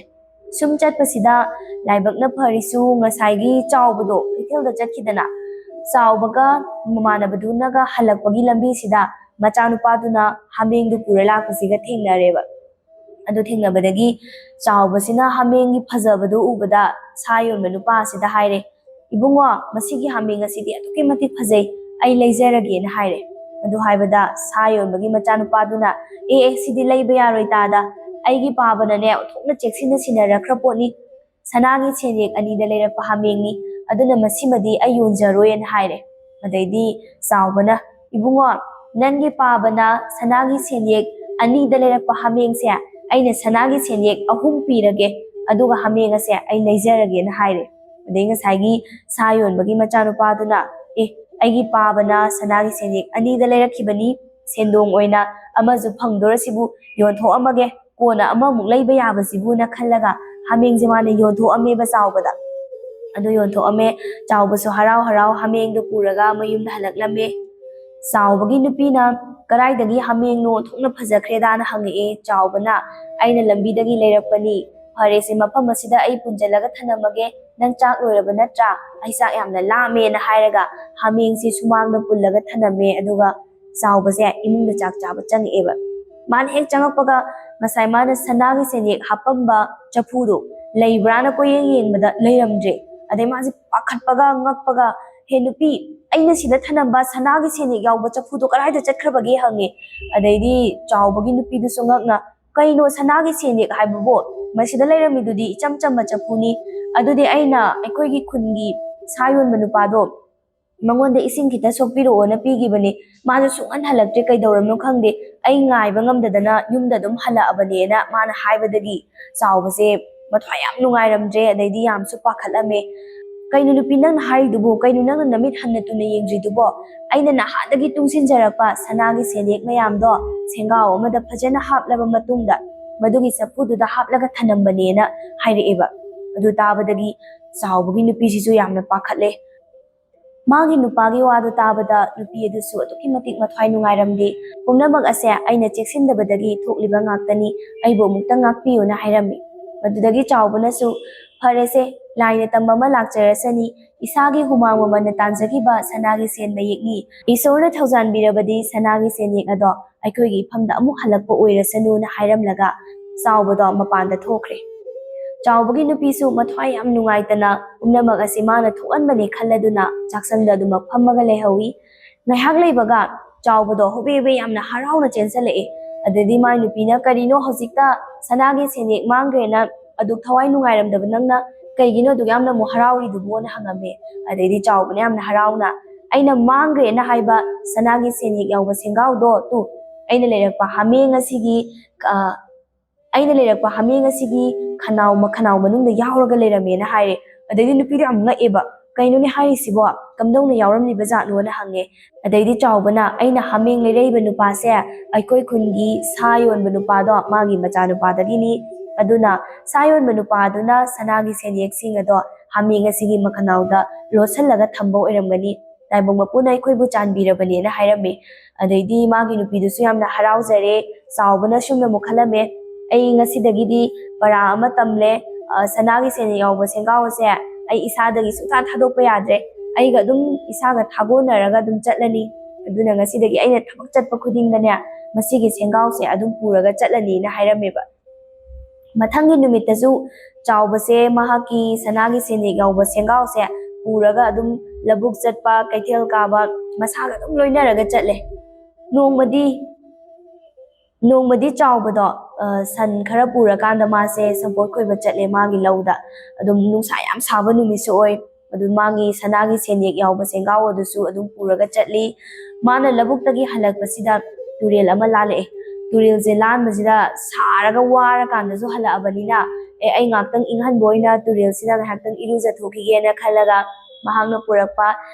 ꯁꯨꯝ ꯆꯠꯄꯁꯤꯗ ꯂꯥꯏꯕꯛꯅ ꯐꯔꯤꯁꯨ ꯉꯁꯥꯏꯒꯤ ꯆꯥꯎꯕꯗꯣ ꯀꯩꯊꯦꯜꯗ ꯆꯠꯈꯤꯗꯅ, ꯆꯥꯎꯕꯒ ꯃꯃꯥꯟꯅꯕꯗꯨꯅꯒ ꯍꯜꯂꯛꯄꯒꯤ ꯂꯝꯕꯤꯁꯤꯗ ꯃꯆꯥꯅꯨꯄꯥꯗꯨꯅ ꯍꯥꯃꯦꯡꯗꯨ ꯄꯨꯔ ꯂꯥꯛꯄꯁꯤꯒ ꯊꯦꯡꯅꯔꯦꯕ꯫ ꯑꯗꯨ ꯊꯦꯡꯅꯕꯗꯒꯤ ꯆꯥꯎꯕꯁꯤꯅ ꯍꯥꯃꯦꯡꯒꯤ ꯐꯖꯕꯗꯨ ꯎꯕꯗ ꯁꯥ ꯌꯣꯟꯕ ꯅꯨꯄꯥ ꯑꯁꯤꯗ ꯍꯥꯏꯔꯦ, "ꯏꯕꯨꯡꯉꯣ, ꯃꯁꯤꯒꯤ ꯍꯥꯃꯦꯡ ꯑꯁꯤꯗꯤ ꯑꯗꯨꯛꯀꯤ ꯃꯇꯤꯛ ꯐꯖꯩ, ꯑꯩ ꯂꯩꯖꯔꯒꯦꯅ" ꯍꯥꯏꯔꯦ꯫ ꯑꯗꯨ ꯍꯥꯏꯕꯗ ꯁꯥ ꯌꯣꯟꯕꯒꯤ ꯃꯆꯥꯅꯨꯄꯥꯗꯨꯅ, "ꯑꯦ, ꯑꯦ, ꯁꯤꯗꯤ ꯂꯩꯕ ꯌꯥꯔꯣꯏ ꯇꯥꯗ, ꯑꯩꯒꯤ ꯄꯥꯕꯅꯅꯦ ꯑꯣꯟꯊꯣꯛꯅ ꯆꯦꯛꯁꯤꯟꯅ ꯁꯤꯟꯅꯔꯛꯈ꯭ꯔ ꯄꯣꯠꯅꯤ, ꯁꯅꯥꯒꯤ ꯁꯦꯟꯌꯦꯛ ꯑꯅꯤꯗ ꯂꯩꯔꯛꯄ ꯍꯥꯃꯦꯡꯅꯤ, ꯑꯗꯨꯅ ꯃꯁꯤꯃꯗꯤ ꯑꯩ ꯌꯣꯟꯖꯔꯣꯏꯅ" ꯍꯥꯏꯔꯦ꯫ ꯑꯗꯩꯗꯤ ꯆꯥꯎꯕꯅ, "ꯏꯕꯨꯡꯉꯣ, ꯅꯪꯒꯤ ꯄꯥꯕꯅ ꯁꯅꯥꯒꯤ ꯁꯦꯟꯌꯦꯛ ꯑꯅꯤꯗ ꯂꯩꯔꯛꯄ ꯍꯥꯃꯦꯡꯁꯦ ꯑꯩꯅ ꯁꯅꯥꯒꯤ ꯁꯦꯟꯌꯦꯛ ꯑꯍꯨꯝ ꯄꯤꯔꯒꯦ, ꯑꯗꯨꯒ ꯍꯥꯃꯦꯡ ꯑꯁꯦ ꯑꯩ ꯂꯩꯖꯔꯒꯦꯅ ꯍꯥꯏꯔꯦ꯫ ꯑꯗꯩ ꯉꯁꯥꯏꯒꯤ ꯁꯥ ꯌꯣꯟꯕꯒꯤ ꯃꯆꯥꯅꯨꯄꯥꯗꯨꯅ, "ꯑꯦ, ꯑꯩꯒꯤ ꯄꯥꯕꯅ ꯁꯅꯥꯒꯤ ꯁꯦꯟꯌꯦꯛ ꯑꯅꯤꯗ ꯂꯩꯔꯛꯈꯤꯕꯅꯤ, ꯁꯦꯟꯗꯣꯡ ꯑꯣꯏꯅ ꯑꯃꯁꯨ ꯐꯪꯗꯣꯔꯁꯤꯕꯨ ꯌꯣꯟꯊꯣꯛꯑꯝꯃꯒꯦ, ꯀꯣꯟꯅ ꯑꯃꯃꯨꯛ ꯂꯩꯕ ꯌꯥꯕꯁꯤꯕꯨꯅ" ꯈꯜꯂꯒ ꯍꯥꯃꯦꯡꯁꯦ ꯃꯥꯅ ꯌꯣꯟꯊꯣꯛꯑꯝꯃꯦꯕ ꯆꯥꯎꯕꯗ꯫ ꯑꯗꯨ ꯌꯣꯟꯊꯣꯛꯑꯝꯃꯦ꯫ ꯆꯥꯎꯕꯁꯨ ꯍꯔꯥꯎ ꯍꯔꯥꯎ ꯍꯥꯃꯦꯡꯗꯣ ꯄꯨꯔꯒ ꯃꯌꯨꯝꯗ ꯍꯜꯂꯛꯂꯝꯃꯦ꯫ ꯆꯥꯎꯕꯒꯤ ꯅꯨꯄꯤꯅ, "ꯀꯗꯥꯏꯗꯒꯤ ꯍꯥꯃꯦꯡꯅꯣ ꯑꯣꯟꯊꯣꯛꯅ ꯐꯖꯈ꯭ꯔꯦꯗꯥꯅ?" ꯍꯪꯉꯛꯑꯦ꯫ ꯆꯥꯎꯕꯅ, "ꯑꯩꯅ ꯂꯝꯕꯤꯗꯒꯤ ꯂꯩꯔꯛꯄꯅꯤ, ꯐꯔꯦꯁꯦ, ꯃꯐꯝ ꯑꯁꯤꯗ ꯑꯩ ꯄꯨꯟꯁꯤꯜꯂꯒ ꯊꯅꯝꯃꯒꯦ, ꯅꯪ ꯆꯥꯛ ꯂꯣꯏꯔꯕ ꯅꯠꯇ꯭ꯔꯥ? ꯑꯩ ꯆꯥꯛ ꯌꯥꯝꯅ ꯂꯥꯝꯃꯦꯅ" ꯍꯥꯏꯔꯒ ꯍꯥꯃꯦꯡꯁꯦ ꯁꯨꯃꯥꯡꯗ ꯄꯨꯜꯂꯒ ꯊꯅꯝꯃꯦ꯫ ꯑꯗꯨꯒ ꯆꯥꯎꯕꯁꯦ ꯏꯃꯨꯡꯗ ꯆꯥꯛ ꯆꯥꯕ ꯆꯪꯉꯛꯑꯦꯕ꯫ ꯃꯥꯅ ꯍꯦꯛ ꯆꯪꯉꯛꯄꯒ ꯉꯁꯥꯏ ꯃꯥꯅ ꯁꯅꯥꯒꯤ ꯁꯦꯟꯌꯦꯛ ꯍꯥꯞꯄꯝꯕ ꯆꯐꯨꯗꯣ ꯂꯩꯕ꯭ꯔꯥꯅ ꯀꯣꯏꯌꯦꯡ ꯌꯦꯡꯕꯗ ꯂꯩꯔꯝꯗ꯭ꯔꯦ꯫ ꯑꯗꯩ ꯃꯥꯁꯦ ꯄꯥꯈꯠꯄꯒ ꯉꯛꯄꯒ, "ꯍꯦ ꯅꯨꯄꯤ, ꯑꯩꯅ ꯁꯤꯗ ꯊꯅꯝꯕ ꯁꯅꯥꯒꯤ ꯁꯦꯟꯌꯦꯛ ꯌꯥꯎꯕ ꯆꯐꯨꯗꯣ ꯀꯗꯥꯏꯗ ꯆꯠꯈ꯭ꯔꯕꯒꯦ?" ꯍꯪꯉꯦ꯫ ꯑꯗꯩꯗꯤ ꯆꯥꯎꯕꯒꯤ ꯅꯨꯄꯤꯗꯨꯁꯨ ꯉꯛꯅ, "ꯀꯩꯅꯣ ꯁꯅꯥꯒꯤ ꯁꯦꯟꯌꯦꯛ ꯍꯥꯏꯕꯕꯣ? ꯃꯁꯤꯗ ꯂꯩꯔꯝꯃꯤꯗꯨꯗꯤ ꯏꯆꯝ ꯆꯝꯕ ꯆꯐꯨꯅꯤ꯫ ꯑꯗꯨꯗꯤ ꯑꯩꯅ ꯑꯩꯈꯣꯏꯒꯤ ꯈꯨꯟꯒꯤ ꯁꯥ ꯌꯣꯟꯕ ꯅꯨꯄꯥꯗꯣ ꯃꯉꯣꯟꯗ ꯏꯁꯤꯡ ꯈꯤꯇ ꯁꯣꯛꯄꯤꯔꯛꯑꯣꯅ ꯄꯤꯈꯤꯕꯅꯤ꯫ ꯃꯥꯁꯨ ꯁꯨꯡꯍꯟ ꯍꯜꯂꯛꯇ꯭ꯔꯦ, ꯀꯩꯗꯧꯔꯝꯅꯣ ꯈꯪꯗꯦ꯫ ꯑꯩ ꯉꯥꯏꯕ ꯉꯝꯗꯗꯅ ꯌꯨꯝꯗ ꯑꯗꯨꯝ ꯍꯜꯂꯛꯑꯕꯅꯦꯅ" ꯃꯥꯅ ꯍꯥꯏꯕꯗꯒꯤ ꯆꯥꯎꯕꯁꯦ ꯃꯊ꯭ꯋꯥꯏ ꯌꯥꯝ ꯅꯨꯡꯉꯥꯏꯔꯝꯗ꯭ꯔꯦ, ꯑꯗꯩꯗꯤ ꯌꯥꯝꯁꯨ ꯄꯥꯈꯠꯂꯝꯃꯦ꯫ "ꯀꯩꯅꯣ ꯅꯨꯄꯤ ꯅꯪꯅ ꯍꯥꯏꯔꯤꯗꯨꯕꯨ? ꯀꯩꯅꯣ ꯅꯪꯅ ꯅꯃꯤꯠ ꯍꯟꯅ ꯇꯨꯅ ꯌꯦꯡꯗ꯭ꯔꯤꯗꯨꯕꯣ? ꯑꯩꯅ ꯅꯍꯥꯟꯗꯒꯤ ꯇꯨꯡꯁꯤꯟꯖꯔꯛꯄ ꯁꯅꯥꯒꯤ ꯁꯦꯟꯌꯦꯛ ꯃꯌꯥꯝꯗꯣ ꯁꯦꯡꯒꯥꯎ ꯑꯃꯗ ꯐꯖꯅ ꯍꯥꯞꯂꯕ ꯃꯇꯨꯡꯗ ꯃꯗꯨꯒꯤ ꯆꯐꯨꯗꯨꯗ ꯍꯥꯞꯂꯒ ꯊꯅꯝꯕꯅꯦꯅ" ꯍꯥꯏꯔꯛꯑꯦꯕ꯫ ꯑꯗꯨ ꯇꯥꯕꯗꯒꯤ ꯆꯥꯎꯕꯒꯤ ꯅꯨꯄꯤꯁꯤꯁꯨ ꯌꯥꯝꯅ ꯄꯥꯈꯠꯂꯦ꯫ ꯃꯥꯒꯤ ꯅꯨꯄꯥꯒꯤ ꯋꯥꯗꯨ ꯇꯥꯕꯗ ꯅꯨꯄꯤ ꯑꯗꯨꯁꯨ ꯑꯗꯨꯛꯀꯤ ꯃꯇꯤꯛ ꯃꯊ꯭ꯋꯥꯏ ꯅꯨꯡꯉꯥꯏꯔꯝꯗꯦ꯫ "ꯄꯨꯝꯅꯃꯛ ꯑꯁꯦ ꯑꯩꯅ ꯆꯦꯛꯁꯤꯟꯗꯕꯗꯒꯤ ꯊꯣꯛꯂꯤꯕ ꯉꯥꯛꯇꯅꯤ, ꯑꯩꯕꯨ ꯑꯃꯨꯛꯇ ꯉꯥꯛꯄꯤꯌꯨꯅ" ꯍꯥꯏꯔꯝꯃꯤ꯫ ꯃꯗꯨꯗꯒꯤ ꯆꯥꯎꯕꯅꯁꯨ, "ꯐꯔꯦꯁꯦ, ꯂꯥꯏꯅ ꯇꯝꯕ ꯑꯃ ꯂꯥꯛꯆꯔꯁꯅꯤ, ꯏꯁꯥꯒꯤ ꯍꯨꯃꯥꯡ ꯃꯃꯜꯅ ꯇꯥꯟꯖꯈꯤꯕ ꯁꯅꯥꯒꯤ ꯁꯦꯟ ꯃꯌꯦꯛꯅꯤ, ꯏꯁꯣꯔꯅ ꯊꯧꯖꯥꯟꯕꯤꯔꯕꯗꯤ ꯁꯅꯥꯒꯤ ꯁꯦꯟꯌꯦꯛ ꯑꯗꯣ ꯑꯩꯈꯣꯏꯒꯤ ꯏꯐꯝꯗ ꯑꯃꯨꯛ ꯍꯜꯂꯛꯄ ꯑꯣꯏꯔꯁꯅꯨꯅ" ꯍꯥꯏꯔꯝꯂꯒ ꯆꯥꯎꯕꯗꯣ ꯃꯄꯥꯟꯗ ꯊꯣꯛꯈ꯭ꯔꯦ꯫ ꯆꯥꯎꯕꯒꯤ ꯅꯨꯄꯤꯁꯨ ꯃꯊ꯭ꯋꯥꯏ ꯌꯥꯝ ꯅꯨꯡꯉꯥꯏꯇꯅ ꯄꯨꯝꯅꯃꯛ ꯑꯁꯤ ꯃꯥꯅ ꯊꯣꯛꯍꯟꯕꯅꯦ ꯈꯜꯂꯗꯨꯅ ꯆꯥꯛꯁꯪꯗ ꯑꯗꯨꯃꯛ ꯐꯝꯃꯒ ꯂꯩꯍꯧꯏ꯫ ꯉꯥꯏꯍꯥꯛ ꯂꯩꯕꯒ ꯆꯥꯎꯕꯗꯣ ꯍꯣꯕꯦ ꯍꯣꯕꯦ ꯌꯥꯝꯅ ꯍꯔꯥꯎꯅ ꯆꯦꯟꯁꯤꯜꯂꯛꯑꯦ꯫ ꯑꯗꯩꯗꯤ ꯃꯥꯏ ꯅꯨꯄꯤꯅ, "ꯀꯔꯤꯅꯣ ꯍꯧꯖꯤꯛꯇ ꯁꯅꯥꯒꯤ ꯁꯦꯟꯌꯦꯛ ꯃꯥꯡꯈ꯭ꯔꯦꯅ ꯑꯗꯨꯛ ꯊꯋꯥꯏ ꯅꯨꯡꯉꯥꯏꯔꯝꯗꯕ ꯅꯪꯅ ꯀꯩꯒꯤꯅꯣ ꯑꯗꯨꯛ ꯌꯥꯝꯅ ꯑꯃꯨꯛ ꯍꯔꯥꯎꯔꯤꯗꯨꯕꯣꯅ?" ꯍꯪꯉꯝꯃꯦ꯫ ꯑꯗꯩꯗꯤ ꯆꯥꯎꯕꯅ ꯌꯥꯝꯅ ꯍꯔꯥꯎꯅ, "ꯑꯩꯅ ꯃꯥꯡꯈ꯭ꯔꯦꯅ ꯍꯥꯏꯕ ꯁꯅꯥꯒꯤ ꯁꯦꯟꯌꯦꯛ ꯌꯥꯎꯕ ꯁꯦꯡꯒꯥꯎꯗꯣ ꯇꯨ ꯑꯩꯅ ꯂꯩꯔꯛꯄ ꯍꯥꯃꯦꯡ ꯑꯁꯤꯒꯤ, ꯑ, ꯑꯩꯅ ꯂꯩꯔꯛꯄ ꯍꯥꯃꯦꯡ ꯑꯁꯤꯒꯤ ꯈꯅꯥꯎ ꯃ-, ꯈꯅꯥꯎ ꯃꯅꯨꯡꯗ ꯌꯥꯎꯔꯒ ꯂꯩꯔꯝꯃꯦꯅ ꯍꯥꯏꯔꯦ꯫ ꯑꯗꯩꯗꯤ ꯅꯨꯄꯤꯗꯣ ꯌꯥꯝ ꯉꯛꯑꯦꯕ, "ꯀꯩꯅꯣꯅꯦ ꯍꯥꯏꯔꯤꯁꯤꯕꯣ? ꯀꯝꯗꯧꯅ ꯌꯥꯎꯔꯝꯂꯤꯕ ꯖꯥꯠꯅꯣꯅ?" ꯍꯪꯉꯦ꯫ ꯑꯗꯩꯗꯤ ꯆꯥꯎꯕꯅ, "ꯑꯩꯅ ꯍꯥꯃꯦꯡ ꯂꯩꯔꯛꯏꯕ ꯅꯨꯄꯥꯁꯦ ꯑꯩꯈꯣꯏ ꯈꯨꯟꯒꯤ ꯁꯥ ꯌꯣꯟꯕ ꯅꯨꯄꯥꯗꯣ, ꯃꯥꯒꯤ ꯃꯆꯥꯅꯨꯄꯥꯗꯒꯤꯅꯤ꯫ ꯑꯗꯨꯅ ꯁꯥ ꯌꯣꯟꯕ ꯅꯨꯄꯥꯗꯨꯅ ꯁꯅꯥꯒꯤ ꯁꯦꯟꯌꯦꯛꯁꯤꯡ ꯑꯗꯣ ꯍꯥꯃꯦꯡ ꯑꯁꯤꯒꯤ ꯃꯈꯅꯥꯎꯗ ꯂꯣꯠꯁꯤꯜꯂꯒ ꯊꯝꯕ ꯑꯣꯏꯔꯝꯒꯅꯤ꯫ ꯇꯥꯏꯕꯪ ꯃꯄꯨꯅ ꯑꯩꯈꯣꯏꯕꯨ ꯆꯥꯟꯕꯤꯔꯕꯅꯦꯅ" ꯍꯥꯏꯔꯝꯃꯤ꯫ ꯑꯗꯩꯗꯤ ꯃꯥꯒꯤ ꯅꯨꯄꯤꯗꯨꯁꯨ ꯌꯥꯝꯅ ꯍꯔꯥꯎꯖꯔꯦ꯫ ꯆꯥꯎꯕꯅ ꯁꯨꯝꯅ ꯑꯃꯨꯛ ꯈꯜꯂꯝꯃꯦ, "ꯑꯩ ꯉꯁꯤꯗꯒꯤꯗꯤ ꯄꯔꯥ ꯑꯃ ꯇꯝꯂꯦ꯫ ꯑ, ꯁꯅꯥꯒꯤ ꯁꯦꯟꯌꯦꯛ ꯌꯥꯎꯕ ꯁꯦꯡꯒꯥꯎ ꯑꯁꯦ ꯑꯩ ꯏꯁꯥꯗꯒꯤ ꯁꯨꯡꯊꯥ ꯊꯥꯗꯣꯛꯄ ꯌꯥꯗ꯭ꯔꯦ꯫ ꯑꯩꯒ ꯑꯗꯨꯝ ꯏꯁꯥꯒ ꯊꯥꯒꯣꯟꯅꯔꯒ ꯑꯗꯨꯝ ꯆꯠꯂꯅꯤ꯫ ꯑꯗꯨꯅ ꯉꯁꯤꯗꯒꯤ ꯑꯩꯅ ꯊꯕꯛ ꯆꯠꯄ ꯈꯨꯗꯤꯡꯗꯅꯦ, ꯃꯁꯤꯒꯤ ꯁꯦꯡꯒꯥꯎꯁꯦ ꯑꯗꯨꯝ ꯄꯨꯔꯒ ꯆꯠꯂꯅꯤꯅ" ꯍꯥꯏꯔꯝꯃꯦꯕ꯫ ꯃꯊꯪꯒꯤ ꯅꯨꯃꯤꯠꯇꯁꯨ ꯆꯥꯎꯕꯁꯦ ꯃꯍꯥꯛꯀꯤ ꯁꯅꯥꯒꯤ ꯁꯦꯟꯌꯦꯛ ꯌꯥꯎꯕ ꯁꯦꯡꯒꯥꯎꯁꯦ ꯄꯨꯔꯒ ꯑꯗꯨꯝ ꯂꯧꯕꯨꯛ ꯆꯠꯄ, ꯀꯩꯊꯦꯜ ꯀꯥꯕ, ꯃꯁꯥꯒ ꯑꯗꯨꯝ ꯂꯣꯏꯅꯔꯒ ꯆꯠꯂꯦ꯫ ꯅꯣꯡꯃꯗꯤ, ꯅꯣꯡꯃꯗꯤ ꯆꯥꯎꯕꯗꯣ, ꯑ, ꯁꯟ ꯈꯔ ꯄꯨꯔꯀꯥꯟꯗ ꯃꯥꯁꯦ ꯁꯝꯄꯣꯠ ꯈꯣꯏꯕ ꯆꯠꯂꯦ ꯃꯥꯒꯤ ꯂꯧꯗ꯫ ꯑꯗꯨꯝ ꯅꯨꯡꯁꯥ ꯌꯥꯝ ꯁꯥꯕ ꯅꯨꯃꯤꯠꯁꯨ ꯑꯣꯏ꯫ ꯑꯗꯨ ꯃꯥꯒꯤ ꯁꯅꯥꯒꯤ ꯁꯦꯟꯌꯦꯛ ꯌꯥꯎꯕ ꯁꯦꯡꯒꯥꯎ ꯑꯗꯨꯁꯨ ꯑꯗꯨꯝ ꯄꯨꯔꯒ ꯆꯠꯂꯤ꯫ ꯃꯥꯅ ꯂꯧꯕꯨꯛꯇꯒꯤ ꯍꯜꯂꯛꯄꯁꯤꯗ ꯇꯨꯔꯦꯜ ꯑꯃ ꯂꯥꯜꯂꯛꯑꯦ꯫ ꯇꯨꯔꯦꯜꯁꯦ ꯂꯥꯟꯕꯁꯤꯗ ꯁꯥꯔꯒ ꯋꯥꯔꯀꯥꯟꯗꯁꯨ ꯍꯜꯂꯛꯑꯕꯅꯤꯅ, "ꯑꯦ, ꯑꯩ ꯉꯥꯛꯇꯪ ꯏꯪꯍꯟꯕ ꯑꯣꯏꯅ ꯇꯨꯔꯦꯜꯁꯤꯗ ꯉꯥꯏꯍꯥꯛꯇꯪ ꯏꯔꯨꯖꯊꯣꯛꯈꯤꯒꯦꯅ" ꯈꯜꯂꯒ ꯃꯍꯥꯛꯅ ꯄꯨꯔꯛꯄ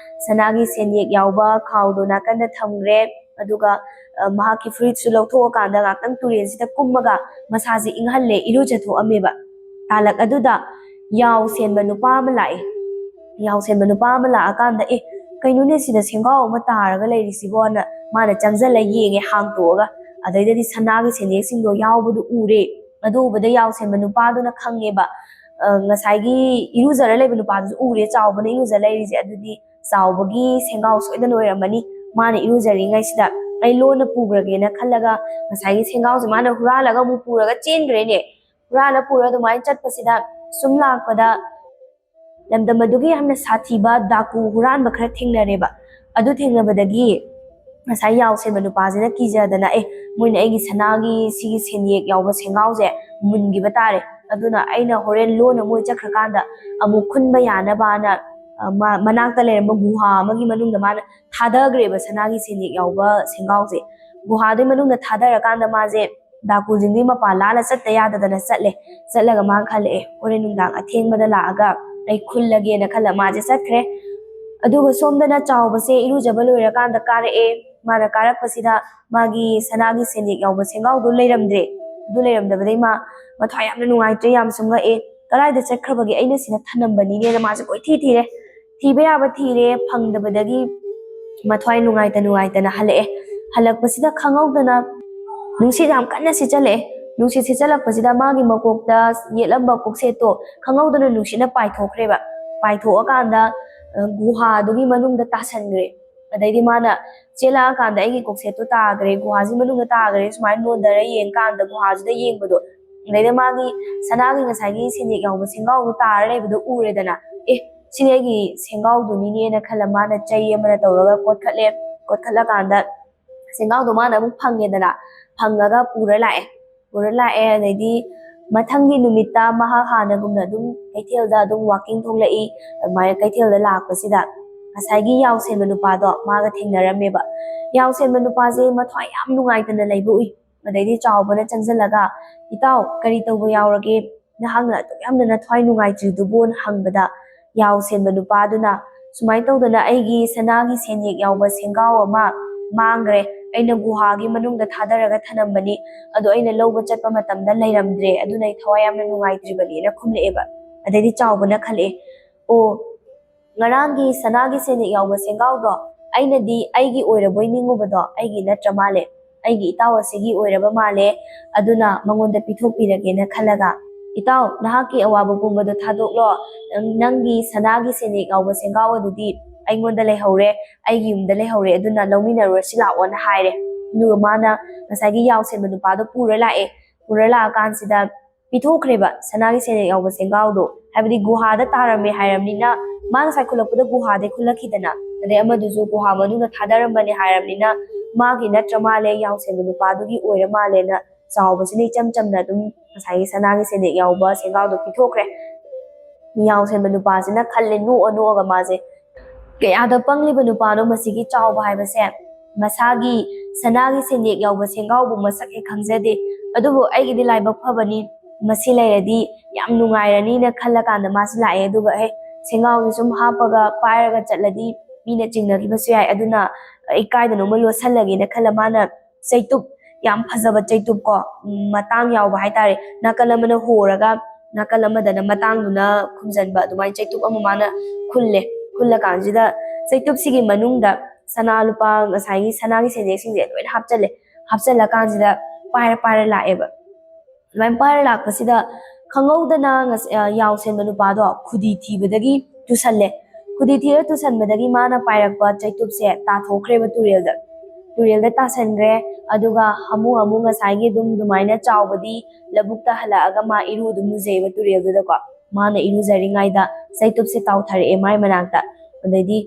ꯁꯅꯥꯒꯤ ꯁꯦꯟꯌꯦꯛ ꯌꯥꯎꯕ ꯈꯥꯎꯗꯣ ꯅꯥꯀꯟꯗ ꯊꯝꯈ꯭ꯔꯦ꯫ ꯑꯗꯨꯒ, ꯑ, ꯃꯍꯥꯛꯀꯤ ꯐꯨꯔꯤꯠꯁꯨ ꯂꯧꯊꯣꯛꯑꯀꯥꯟꯗ ꯉꯥꯛꯇꯪ ꯇꯨꯔꯦꯜꯁꯤꯗ ꯀꯨꯝꯃꯒ ꯃꯁꯥꯁꯦ ꯏꯪꯍꯜꯂꯦ, ꯏꯔꯨꯖꯊꯣꯛꯑꯝꯃꯦꯕ꯫ ꯇꯥꯂꯛ ꯑꯗꯨꯗ ꯌꯥꯎ ꯁꯦꯟꯕ ꯅꯨꯄꯥ ꯑꯃ ꯂꯥꯛꯑꯦ꯫ ꯌꯥꯎ ꯁꯦꯟꯕ ꯅꯨꯄꯥ ꯑꯃ ꯂꯥꯛꯑꯀꯥꯟꯗ, "ꯑꯦ, ꯀꯩꯅꯣꯅꯦ ꯁꯤꯗ ꯁꯦꯡꯒꯥꯎ ꯑꯃ ꯇꯥꯔꯒ ꯂꯩꯔꯤꯁꯤꯕꯣꯅ?" ꯃꯥꯅ ꯆꯪꯁꯤꯜꯂ ꯌꯦꯡꯉꯦ ꯍꯥꯡꯇꯣꯛꯑꯒ꯫ ꯑꯗꯩꯗꯗꯤ ꯁꯅꯥꯒꯤ ꯁꯦꯟꯌꯦꯛꯁꯤꯡꯗꯣ ꯌꯥꯎꯕꯗꯨ ꯎꯔꯦ꯫ ꯑꯗꯨ ꯎꯕꯗ ꯌꯥꯎ ꯁꯦꯟꯕ ꯅꯨꯄꯥꯗꯨꯅ ꯈꯪꯉꯦꯕ, ꯑ, ꯉꯁꯥꯏꯒꯤ ꯏꯔꯨꯖꯔ ꯂꯩꯕ ꯅꯨꯄꯥꯗꯨꯁꯨ ꯎꯔꯦ, ꯆꯥꯎꯕꯅ ꯏꯔꯨꯖ ꯂꯩꯔꯤꯁꯦ꯫ ꯑꯗꯨꯗꯤ ꯆꯥꯎꯕꯒꯤ ꯁꯦꯡꯒꯥꯎ ꯁꯣꯏꯗꯅ ꯑꯣꯏꯔꯝꯃꯅꯤ꯫ ꯃꯥꯅ ꯏꯔꯨꯖꯔꯤꯉꯩꯁꯤꯗ ꯑꯩ ꯂꯣꯟꯅ ꯄꯨꯈ꯭ꯔꯒꯦꯅ ꯈꯜꯂꯒ ꯉꯁꯥꯏꯒꯤ ꯁꯦꯡꯒꯥꯎꯁꯦ ꯃꯥꯅ ꯍꯨꯔꯥꯜꯂꯒ ꯑꯃꯨꯛ ꯄꯨꯔꯒ ꯆꯦꯟꯈ꯭ꯔꯦꯅꯦ꯫ ꯍꯨꯔꯥꯜꯂ ꯄꯨꯔ ꯑꯗꯨꯃꯥꯏꯅ ꯆꯠꯄꯁꯤꯗ ꯁꯨꯝ ꯂꯥꯛꯄꯗ ꯂꯝꯗꯝ ꯑꯗꯨꯒꯤ ꯌꯥꯝꯅ ꯁꯥꯊꯤꯕ ꯗꯥꯀꯨ ꯍꯨꯔꯥꯟꯕ ꯈꯔ ꯊꯦꯡꯅꯔꯦꯕ꯫ ꯑꯗꯨ ꯊꯦꯡꯅꯕꯗꯒꯤ ꯉꯁꯥꯏ ꯌꯥꯎ ꯁꯦꯟꯕ ꯅꯨꯄꯥꯁꯤꯅ ꯀꯤꯖꯗꯅ, "ꯑꯦ, ꯃꯣꯏꯅ ꯑꯩꯒꯤ ꯁꯅꯥꯒꯤ ꯁꯤꯒꯤ ꯁꯦꯟꯌꯦꯛ ꯌꯥꯎꯕ ꯁꯦꯡꯒꯥꯎꯁꯦ ꯃꯨꯟꯈꯤꯕ ꯇꯥꯔꯦ꯫ ꯑꯗꯨꯅ ꯑꯩꯅ ꯍꯣꯔꯦꯟ ꯂꯣꯟꯅ ꯃꯣꯏ ꯆꯠꯈ꯭ꯔꯀꯥꯟꯗ ꯑꯃꯨꯛ ꯈꯨꯟꯕ ꯌꯥꯅꯕꯅ", ꯑ, ꯃꯥ-, ꯃꯅꯥꯛꯇ ꯂꯩꯔꯝꯕ ꯒꯨꯍꯥ ꯑꯃꯒꯤ ꯃꯅꯨꯡꯗ ꯃꯥꯅ ꯊꯥꯗꯈ꯭ꯔꯦꯕ ꯁꯅꯥꯒꯤ ꯁꯦꯟꯌꯦꯛ ꯌꯥꯎꯕ ꯁꯦꯡꯒꯥꯎꯁꯦ꯫ ꯒꯨꯍꯥꯗꯨꯒꯤ ꯃꯅꯨꯡꯗ ꯊꯥꯗꯔꯀꯥꯟꯗ ꯃꯥꯁꯦ ꯗꯥꯀꯨꯁꯤꯡꯗꯤ ꯃꯄꯥꯟ ꯂꯥꯜꯂ ꯆꯠꯇ ꯌꯥꯗꯗꯅ ꯆꯠꯂꯦ꯫ ꯆꯠꯂꯒ ꯃꯥꯅ ꯈꯜꯂꯛꯑꯦ, ꯍꯣꯔꯦꯟ ꯅꯨꯡꯗꯥꯡ ꯑꯊꯦꯡꯕꯗ ꯂꯥꯛꯑꯒ ꯑꯩ ꯈꯨꯜꯂꯒꯦꯅ ꯈꯜꯂ ꯃꯥꯁꯦ ꯆꯠꯈ꯭ꯔꯦ꯫ ꯑꯗꯨꯒ ꯁꯣꯝꯗꯅ ꯆꯥꯎꯕꯁꯦ ꯏꯔꯨꯖꯕ ꯂꯣꯏꯔꯀꯥꯟꯗ ꯀꯥꯔꯛꯑꯦ꯫ ꯃꯥꯅ ꯀꯥꯔꯛꯄꯁꯤꯗ ꯃꯥꯒꯤ ꯁꯅꯥꯒꯤ ꯁꯦꯟꯌꯦꯛ ꯌꯥꯎꯕ ꯁꯦꯡꯒꯥꯎꯗꯣ ꯂꯩꯔꯝꯗ꯭ꯔꯦ꯫ ꯑꯗꯨ ꯂꯩꯔꯝꯗꯕꯗꯩ ꯃꯥ ꯃꯊ꯭ꯋꯥꯏ ꯌꯥꯝꯅ ꯅꯨꯡꯉꯥꯏꯇ꯭ꯔꯦ, ꯌꯥꯝꯁꯨ ꯉꯛꯑꯦ꯫ "ꯀꯗꯥꯏꯗ ꯆꯠꯈ꯭ꯔꯕꯒꯦ? ꯑꯩꯅ ꯁꯤꯗ ꯊꯅꯝꯕꯅꯤꯅꯦꯅ" ꯃꯥꯁꯦ ꯀꯣꯏꯊꯤ ꯊꯤꯔꯦ꯫ ꯊꯤꯕ ꯌꯥꯕ ꯊꯤꯔꯦ, ꯐꯪꯗꯕꯗꯒꯤ ꯃꯊ꯭ꯋꯥꯏ ꯅꯨꯡꯉꯥꯏꯇ ꯅꯨꯡꯉꯥꯏꯇꯅ ꯍꯜꯂꯛꯑꯦ꯫ ꯍꯜꯂꯛꯄꯁꯤꯗ ꯈꯪꯍꯧꯗꯅ ꯅꯨꯡꯁꯤꯠ ꯌꯥꯝ ꯀꯟꯅ ꯁꯤꯠꯆꯜꯂꯛꯑꯦ꯫ ꯅꯨꯡꯁꯤꯠ ꯁꯤꯠꯆꯜꯂꯛꯄꯁꯤꯗ ꯃꯥꯒꯤ ꯃꯀꯣꯛꯇ ꯌꯦꯠꯂꯝꯕ ꯀꯣꯛꯁꯦꯠꯇꯣ ꯈꯪꯍꯧꯗꯅ ꯅꯨꯡꯁꯤꯠꯅ ꯄꯥꯏꯊꯣꯛꯈ꯭ꯔꯦꯕ꯫ ꯄꯥꯏꯊꯣꯛꯑꯀꯥꯟꯗ, ꯑ, ꯒꯨꯍꯥꯗꯨꯒꯤ ꯃꯅꯨꯡꯗ ꯇꯥꯁꯟꯈ꯭ꯔꯦ꯫ ꯑꯗꯩꯗꯤ ꯃꯥꯅ ꯆꯦꯜꯂꯛꯑꯀꯥꯟꯗ "ꯑꯩꯒꯤ ꯀꯣꯛꯁꯦꯠꯇꯣ ꯇꯥꯈ꯭ꯔꯦ, ꯒꯨꯍꯥꯁꯤ ꯃꯅꯨꯡꯗ ꯇꯥꯈ꯭ꯔꯦ", ꯁꯨꯃꯥꯏꯅ ꯅꯣꯟꯊꯔ ꯌꯦꯡꯀꯥꯟꯗ ꯒꯨꯍꯥꯁꯤꯗ ꯌꯦꯡꯕꯗꯣ, ꯑꯗꯩꯗ ꯃꯥꯒꯤ ꯁꯅꯥꯒꯤ ꯉꯁꯥꯏꯒꯤ ꯁꯦꯟꯌꯦꯛ ꯌꯥꯎꯕ ꯁꯦꯡꯒꯥꯎꯗꯣ ꯇꯥꯔ ꯂꯩꯕꯗꯣ ꯎꯔꯦꯗꯅ꯫ "ꯑꯦ, ꯁꯤꯗꯤ ꯑꯩꯒꯤ ꯁꯦꯡꯒꯥꯎꯗꯨꯅꯤꯅꯦꯅ" ꯈꯜꯂ ꯃꯥꯅ ꯆꯩ ꯑꯃꯅ ꯇꯧꯔꯒ ꯀꯣꯠꯈꯠꯂꯦ꯫ ꯀꯣꯠꯈꯠꯂꯀꯥꯟꯗ ꯁꯦꯡꯒꯥꯎꯗꯣ ꯃꯥꯅ ꯑꯃꯨꯛ ꯐꯪꯉꯦꯗꯅ, ꯐꯪꯉꯒ ꯄꯨꯔ ꯂꯥꯛꯑꯦ꯫ ꯄꯨꯔ ꯂꯥꯛꯑꯦ꯫ ꯑꯗꯩꯗꯤ ꯃꯊꯪꯒꯤ ꯅꯨꯃꯤꯠꯇ ꯃꯍꯥꯛ ꯍꯥꯟꯅꯒꯨꯝꯅ ꯑꯗꯨꯝ ꯀꯩꯊꯦꯜꯗ ꯑꯗꯨꯝ ꯋꯥꯀꯤꯡ ꯊꯣꯛꯂꯛꯏ꯫ ꯑꯗꯨꯃꯥꯏꯅ ꯀꯩꯊꯦꯜꯗ ꯂꯥꯛꯄꯁꯤꯗ ꯉꯁꯥꯏꯒꯤ ꯌꯥꯎ ꯁꯦꯟꯕ ꯅꯨꯄꯥꯗꯣ ꯃꯥꯒ ꯊꯦꯡꯅꯔꯝꯃꯦꯕ꯫ ꯌꯥꯎ ꯁꯦꯟꯕ ꯅꯨꯄꯥꯁꯦ ꯃꯊ꯭ꯋꯥꯏ ꯌꯥꯝ ꯅꯨꯡꯉꯥꯏꯇꯅ ꯂꯩꯕ ꯎꯏ꯫ ꯑꯗꯩꯗꯤ ꯆꯥꯎꯕꯅ ꯆꯪꯁꯤꯜꯂꯒ, "ꯏꯇꯥꯎ, ꯀꯔꯤ ꯇꯧꯕ ꯌꯥꯎꯔꯒꯦ? ꯅꯍꯥꯛꯅ ꯑꯗꯨꯛ ꯌꯥꯝꯅ ꯅꯊ꯭ꯋꯥꯏ ꯅꯨꯡꯉꯥꯏꯇ꯭ꯔꯤꯗꯨꯕꯨꯅ" ꯍꯪꯕꯗ, ꯌꯥꯎ ꯁꯦꯟꯕ ꯅꯨꯄꯥꯗꯨꯅ, "ꯁꯨꯃꯥꯏꯅ ꯇꯧꯗꯅ ꯑꯩꯒꯤ ꯁꯅꯥꯒꯤ ꯁꯦꯟꯌꯦꯛ ꯌꯥꯎꯕ ꯁꯦꯡꯒꯥꯎ ꯑꯃ ꯃꯥꯡꯈ꯭ꯔꯦ꯫ ꯑꯩꯅ ꯒꯨꯍꯥꯒꯤ ꯃꯅꯨꯡꯗ ꯊꯥꯗꯔꯒ ꯊꯅꯝꯕꯅꯤ꯫ ꯑꯗꯣ ꯑꯩꯅ ꯂꯧꯕ ꯆꯠꯄ ꯃꯇꯝꯗ ꯂꯩꯔꯝꯗ꯭ꯔꯦ꯫ ꯑꯗꯨꯅ ꯑꯩ ꯊꯋꯥꯏ ꯌꯥꯝꯅ ꯅꯨꯡꯉꯥꯏꯇ꯭ꯔꯤꯕꯅꯦꯅ" ꯈꯨꯝꯂꯛꯑꯦꯕ꯫ ꯑꯗꯩꯗꯤ ꯆꯥꯎꯕꯅ ꯈꯜꯂꯛꯑꯦ, "ꯑꯣ, ꯉꯔꯥꯡꯒꯤ ꯁꯅꯥꯒꯤ ꯁꯦꯟꯌꯦꯛ ꯌꯥꯎꯕ ꯁꯦꯡꯒꯥꯎꯗꯣ ꯑꯩꯅꯗꯤ ꯑꯩꯒꯤ ꯑꯣꯏꯔꯕꯣꯏ ꯅꯤꯡꯉꯨꯕꯗꯣ ꯑꯩꯒꯤ ꯅꯠꯇ꯭ꯔ ꯃꯥꯜꯂꯦ꯫ ꯑꯩꯒꯤ ꯏꯇꯥꯎ ꯑꯁꯤꯒꯤ ꯑꯣꯏꯔꯕ ꯃꯥꯜꯂꯦ꯫ ꯑꯗꯨꯅ ꯃꯉꯣꯟꯗ ꯄꯤꯊꯣꯛꯄꯤꯔꯒꯦꯅ ꯈꯜꯂꯒ, ꯏꯇꯥꯎ, ꯅꯍꯥꯛꯀꯤ ꯑꯋꯥꯕ ꯄꯨꯝꯕꯗꯣ ꯊꯥꯗꯣꯛꯂꯣ꯫ ꯅꯪ-, ꯅꯪꯒꯤ ꯁꯅꯥꯒꯤ ꯁꯦꯟꯌꯦꯛ ꯌꯥꯎꯕ ꯁꯦꯡꯒꯥꯎ ꯑꯗꯨꯗꯤ ꯑꯩꯉꯣꯟꯗ ꯂꯩꯍꯧꯔꯦ, ꯑꯩꯒꯤ ꯌꯨꯝꯗ ꯂꯩꯍꯧꯔꯦ, ꯑꯗꯨꯅ ꯂꯧꯃꯤꯟꯅꯔꯨꯔꯁꯤ ꯂꯥꯛꯑꯣꯅ" ꯍꯥꯏꯔꯦ꯫ ꯑꯗꯨꯒ ꯃꯥꯅ ꯉꯁꯥꯏꯒꯤ ꯌꯥꯎ ꯁꯦꯟꯕ ꯅꯨꯄꯥꯗꯣ ꯄꯨꯔ ꯂꯥꯛꯑꯦ꯫ ꯄꯨꯔ ꯂꯥꯛꯑꯀꯥꯟꯁꯤꯗ ꯄꯤꯊꯣꯛꯈ꯭ꯔꯦꯕ ꯁꯅꯥꯒꯤ ꯁꯦꯟꯌꯦꯛ ꯌꯥꯎꯕ ꯁꯦꯡꯒꯥꯎꯗꯣ꯫ ꯍꯥꯏꯕꯗꯤ ꯒꯨꯍꯥꯗ ꯇꯥꯔꯝꯃꯦ ꯍꯥꯏꯔꯕꯅꯤꯅ, ꯃꯥ ꯉꯁꯥꯏ ꯈꯨꯜꯂꯛꯄꯗ ꯒꯨꯍꯥꯗꯩ ꯈꯨꯜꯂꯛꯈꯤꯗꯅ, ꯑꯗꯩ ꯑꯃꯗꯨꯁꯨ ꯒꯨꯍꯥ ꯃꯅꯨꯡꯗ ꯊꯥꯗꯔꯝꯕꯅꯦ ꯍꯥꯏꯔꯕꯅꯤꯅ, ꯃꯥꯒꯤ ꯅꯠꯇ꯭ꯔ ꯃꯥꯜꯂꯦ, ꯌꯥꯎ ꯁꯦꯟꯕ ꯅꯨꯄꯥꯗꯨꯒꯤ ꯑꯣꯏꯔ ꯃꯥꯜꯂꯦꯅ ꯆꯥꯎꯕꯁꯤꯅ ꯏꯆꯝ ꯆꯝꯅ ꯑꯗꯨꯝ ꯉꯁꯥꯏꯒꯤ ꯁꯅꯥꯒꯤ ꯁꯦꯟꯌꯦꯛ ꯌꯥꯎꯕ ꯁꯦꯡꯒꯥꯎꯗꯣ ꯄꯤꯊꯣꯛꯈ꯭ꯔꯦ꯫ ꯌꯥꯎ ꯁꯦꯟꯕ ꯅꯨꯄꯥꯁꯤꯅ ꯈꯜꯂꯦ, ꯅꯣꯛꯑ ꯅꯣꯛꯑꯒ ꯃꯥꯁꯦ, "ꯀꯌꯥꯗ ꯄꯪꯂꯤꯕ ꯅꯨꯄꯥꯅꯣ ꯃꯁꯤꯒꯤ ꯆꯥꯎꯕ ꯍꯥꯏꯕꯁꯦ, ꯃꯁꯥꯒꯤ ꯁꯅꯥꯒꯤ ꯁꯦꯟꯌꯦꯛ ꯌꯥꯎꯕ ꯁꯦꯡꯒꯥꯎꯕꯨ ꯃꯁꯛ ꯍꯦꯛ ꯈꯪꯖꯗꯦ꯫ ꯑꯗꯨꯕꯨ ꯑꯩꯒꯤꯗꯤ ꯂꯥꯏꯕꯛ ꯐꯕꯅꯤ, ꯃꯁꯤ ꯂꯩꯔꯗꯤ ꯌꯥꯝ ꯅꯨꯡꯉꯥꯏꯔꯅꯤꯅ ꯈꯜꯂꯀꯥꯟꯗ ꯃꯥꯁꯤ ꯂꯥꯛꯑꯦ꯫ ꯑꯗꯨꯒ ꯍꯦ, ꯁꯦꯡꯒꯥꯎꯁꯤ ꯁꯨꯝ ꯍꯥꯞꯄꯒ ꯄꯥꯏꯔꯒ ꯆꯠꯂꯗꯤ ꯃꯤꯅ ꯆꯤꯡꯅꯈꯤꯕꯁꯨ ꯌꯥꯏ, ꯑꯗꯨꯅ ꯑꯩ ꯀꯥꯏꯗꯅꯣꯃ ꯂꯣꯠꯁꯜꯂꯒꯦꯅ ꯈꯜꯂ ꯃꯥꯅ ꯆꯩꯇꯨꯞ, ꯌꯥꯝ ꯐꯖꯕ ꯆꯩꯇꯨꯞ ꯀꯣ, ꯎꯝ, ꯃꯇꯥꯡ ꯌꯥꯎꯕ ꯍꯥꯏꯇꯥꯔꯦ, ꯅꯥꯀꯜ ꯑꯃꯅ ꯍꯣꯔꯒ ꯅꯥꯀꯜ ꯑꯃꯗꯅ ꯃꯇꯥꯡꯗꯨꯅ ꯈꯨꯝꯖꯤꯟꯕ, ꯑꯗꯨꯃꯥꯏꯅ ꯆꯩꯇꯨꯞ ꯑꯃ ꯃꯥꯅ ꯈꯨꯜꯂꯦ꯫ ꯈꯨꯜꯂꯀꯥꯟꯁꯤꯗ ꯆꯩꯇꯨꯞꯁꯤꯒꯤ ꯃꯅꯨꯡꯗ ꯁꯅꯥ ꯂꯨꯄꯥ, ꯉꯁꯥꯏꯒꯤ ꯁꯅꯥꯒꯤ ꯁꯦꯟꯖꯦꯛꯁꯤꯡꯁꯦ ꯂꯣꯏꯅ ꯍꯥꯞꯆꯜꯂꯦ꯫ ꯍꯥꯞꯆꯜꯂꯀꯥꯟꯁꯤꯗ ꯄꯥꯏꯔ ꯄꯥꯏꯔ ꯂꯥꯛꯑꯦꯕ꯫ ꯑꯗꯨꯃꯥꯏꯅ ꯄꯥꯏꯔ ꯂꯥꯛꯄꯁꯤꯗ ꯈꯪꯍꯧꯗꯅ ꯉꯁ-, ꯑ, ꯌꯥꯎ ꯁꯦꯟꯕ ꯅꯨꯄꯥꯗꯣ ꯈꯨꯗꯤ ꯊꯤꯕꯗꯒꯤ ꯇꯨꯁꯜꯂꯦ꯫ ꯈꯨꯗꯤ ꯊꯤꯔ ꯇꯨꯁꯟꯕꯗꯒꯤ ꯃꯥꯅ ꯄꯥꯏꯔꯛꯄ ꯆꯩꯇꯨꯞꯁꯦ ꯇꯥꯊꯣꯛꯈ꯭ꯔꯦꯕ ꯇꯨꯔꯦꯜꯗ꯫ ꯇꯨꯔꯦꯜꯗ ꯇꯥꯁꯟꯈ꯭ꯔꯦ꯫ ꯑꯗꯨꯒ ꯍꯥꯃꯨ ꯍꯥꯃꯨ ꯉꯁꯥꯏꯒꯤ ꯑꯗꯨꯝ ꯑꯗꯨꯃꯥꯏꯅ ꯆꯥꯎꯕꯗꯤ ꯂꯧꯕꯨꯛꯇ ꯍꯜꯂꯛꯑꯒ ꯃꯥ ꯏꯔꯨ ꯑꯗꯨꯝ ꯂꯨꯖꯩꯑꯕ ꯇꯨꯔꯦꯜꯗꯨꯗꯀꯣ꯫ ꯃꯥꯅ ꯏꯔꯨꯖꯔꯤꯉꯩꯗ ꯆꯩꯇꯨꯞꯁꯦ ꯇꯥꯎꯊꯔꯛꯑꯦ ꯃꯥꯏ ꯃꯅꯥꯛꯇ꯫ ꯑꯗꯩꯗꯤ,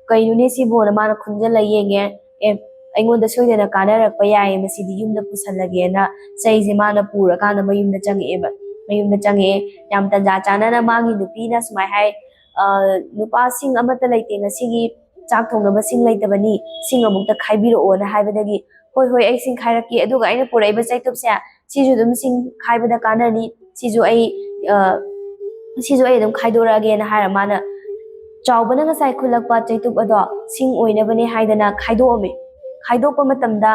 "ꯀꯩꯅꯣꯅꯦ ꯁꯤꯕꯣꯅ?" ꯃꯥꯅ ꯈꯨꯟꯖꯜꯂ ꯌꯦꯡꯉꯦ꯫ "ꯑꯦ, ꯑꯩꯉꯣꯟꯗ ꯁꯣꯏꯗꯅ ꯀꯥꯟꯅꯔꯛꯄ ꯌꯥꯏꯌꯦ, ꯃꯁꯤꯗꯤ ꯌꯨꯝꯗ ꯄꯨꯁꯜꯂꯒꯦꯅ" ꯆꯩꯁꯦ ꯃꯥꯅ ꯄꯨꯔꯀꯥꯟꯗ ꯃꯌꯨꯝꯗ ꯆꯪꯉꯛꯑꯦꯕ꯫ ꯃꯌꯨꯝꯗ ꯆꯪꯉꯛꯑꯦ꯫ ꯌꯥꯝ ꯇꯟꯖꯥ ꯆꯥꯅꯅ ꯃꯥꯒꯤ ꯅꯨꯄꯤꯅ ꯁꯨꯃꯥꯏ ꯍꯥꯏ, "ꯑ, ꯅꯨꯄꯥ, ꯁꯤꯡ ꯑꯃꯠꯇ ꯂꯩꯇꯦ ꯉꯁꯤꯒꯤ, ꯆꯥꯛ ꯊꯣꯡꯅꯕ ꯁꯤꯡ ꯂꯩꯇꯕꯅꯤ, ꯁꯤꯡ ꯑꯃꯨꯛꯇ ꯈꯥꯏꯕꯤꯔꯛꯑꯣꯅ" ꯍꯥꯏꯕꯗꯒꯤ, "ꯍꯣꯏ, ꯍꯣꯏ, ꯑꯩ ꯁꯤꯡ ꯈꯥꯏꯔꯛꯀꯦ, ꯑꯗꯨꯒ ꯑꯩꯅ ꯄꯨꯔꯛꯏꯕ ꯆꯩꯇꯨꯞꯁꯦ ꯁꯤꯁꯨ ꯑꯗꯨꯝ ꯁꯤꯡ ꯈꯥꯏꯕꯗ ꯀꯥꯟꯅꯅꯤ, ꯁꯤꯁꯨ ꯑꯩ, ꯑ, ꯁꯤꯁꯨ ꯑꯩ ꯑꯗꯨꯝ ꯈꯥꯏꯗꯣꯔꯛꯑꯒꯦꯅ" ꯍꯥꯏꯔ ꯃꯥꯅ ꯆꯥꯎꯕꯅ ꯉꯁꯥꯏ ꯈꯨꯜꯂꯛꯄ ꯆꯩꯇꯨꯞ ꯑꯗꯣ ꯁꯤꯡ ꯑꯣꯏꯅꯕꯅꯦ ꯍꯥꯏꯗꯅ ꯈꯥꯏꯗꯣꯛꯑꯝꯃꯦ꯫ ꯈꯥꯏꯗꯣꯛꯄ ꯃꯇꯝꯗ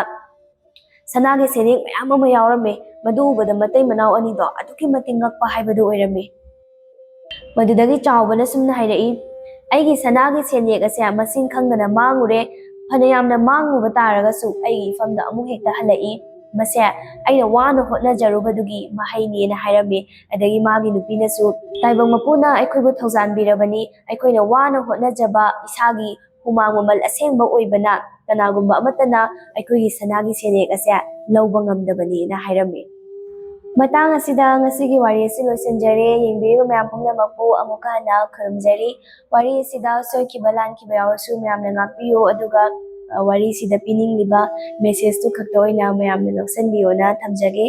ꯁꯅꯥꯒꯤ ꯁꯦꯟꯌꯦꯛ ꯃꯌꯥꯝ ꯑꯃ ꯌꯥꯎꯔꯝꯃꯦ꯫ ꯃꯗꯨ ꯎꯕꯗ ꯃꯇꯩ ꯃꯅꯥꯎ ꯑꯅꯤꯗꯣ ꯑꯗꯨꯛꯀꯤ ꯃꯇꯤꯛ ꯉꯛꯄ ꯍꯥꯏꯕꯗꯨ ꯑꯣꯏꯔꯝꯃꯤ꯫ ꯃꯗꯨꯗꯒꯤ ꯆꯥꯎꯕꯅ ꯁꯨꯝꯅ ꯍꯥꯏꯔꯛꯏ, "ꯑꯩꯒꯤ ꯁꯅꯥꯒꯤ ꯁꯦꯟꯌꯦꯛ ꯑꯁꯦ ꯃꯁꯤꯡ ꯈꯪꯗꯅ ꯃꯥꯡꯉꯨꯔꯦ꯫ ꯐꯅ ꯌꯥꯝꯅ ꯃꯥꯡꯉꯨꯕ ꯇꯥꯔꯒꯁꯨ ꯑꯩꯒꯤ ꯏꯐꯝꯗ ꯑꯃꯨꯛ ꯍꯦꯛꯇ ꯍꯜꯂꯛꯏ꯫ ꯃꯁꯦ ꯑꯩꯅ ꯋꯥꯅ ꯍꯣꯠꯅꯖꯔꯨꯕꯗꯨꯒꯤ ꯃꯍꯩꯅꯦꯅ" ꯍꯥꯏꯔꯝꯃꯤ꯫ ꯑꯗꯒꯤ ꯃꯥꯒꯤ ꯅꯨꯄꯤꯅꯁꯨ, "ꯇꯥꯏꯕꯪ ꯃꯄꯨꯅ ꯑꯩꯈꯣꯏꯕꯨ ꯊꯧꯖꯥꯟꯕꯤꯔꯕꯅꯤ꯫ ꯑꯩꯈꯣꯏꯅ ꯋꯥꯅ ꯍꯣꯠꯅꯖꯕ ꯏꯁꯥꯒꯤ ꯍꯨꯃꯥꯡ ꯃꯃꯜ ꯑꯁꯦꯡꯕ ꯑꯣꯏꯕꯅ ꯀꯅꯥꯒꯨꯝꯕ ꯑꯃꯠꯇꯅ ꯑꯩꯈꯣꯏꯒꯤ ꯁꯅꯥꯒꯤ ꯁꯦꯟꯌꯦꯛ ꯑꯁꯦ ꯂꯧꯕ ꯉꯝꯗꯕꯅꯤꯅ" ꯍꯥꯏꯔꯝꯃꯤ꯫ ꯃꯇꯥꯡ ꯑꯁꯤꯗ ꯉꯁꯤꯒꯤ ꯋꯥꯔꯤ ꯑꯁꯤ ꯂꯣꯏꯁꯤꯟꯖꯔꯦ꯫ ꯌꯦꯡꯕꯤꯔꯤꯕ ꯃꯌꯥꯝ ꯄꯨꯝꯅꯃꯛꯄꯨ ꯑꯃꯨꯛꯀ ꯍꯟꯅ ꯈꯨꯔꯨꯝꯖꯔꯤ꯫ ꯋꯥꯔꯤ ꯑꯁꯤꯗ ꯁꯣꯏꯈꯤꯕ ꯂꯥꯟꯈꯤꯕ ꯌꯥꯎꯔꯁꯨ ꯃꯌꯥꯝꯅ ꯉꯥꯛꯄꯤꯌꯨ, ꯑꯗꯨꯒ, ꯑ, ꯋꯥꯔꯤꯁꯤꯗ ꯄꯤꯅꯤꯡꯂꯤꯕ message ꯇꯨ ꯈꯛꯇ ꯑꯣꯏꯅ ꯃꯌꯥꯝꯅ ꯂꯧꯁꯤꯟꯕꯤꯌꯣꯅ ꯊꯝꯖꯒꯦ꯫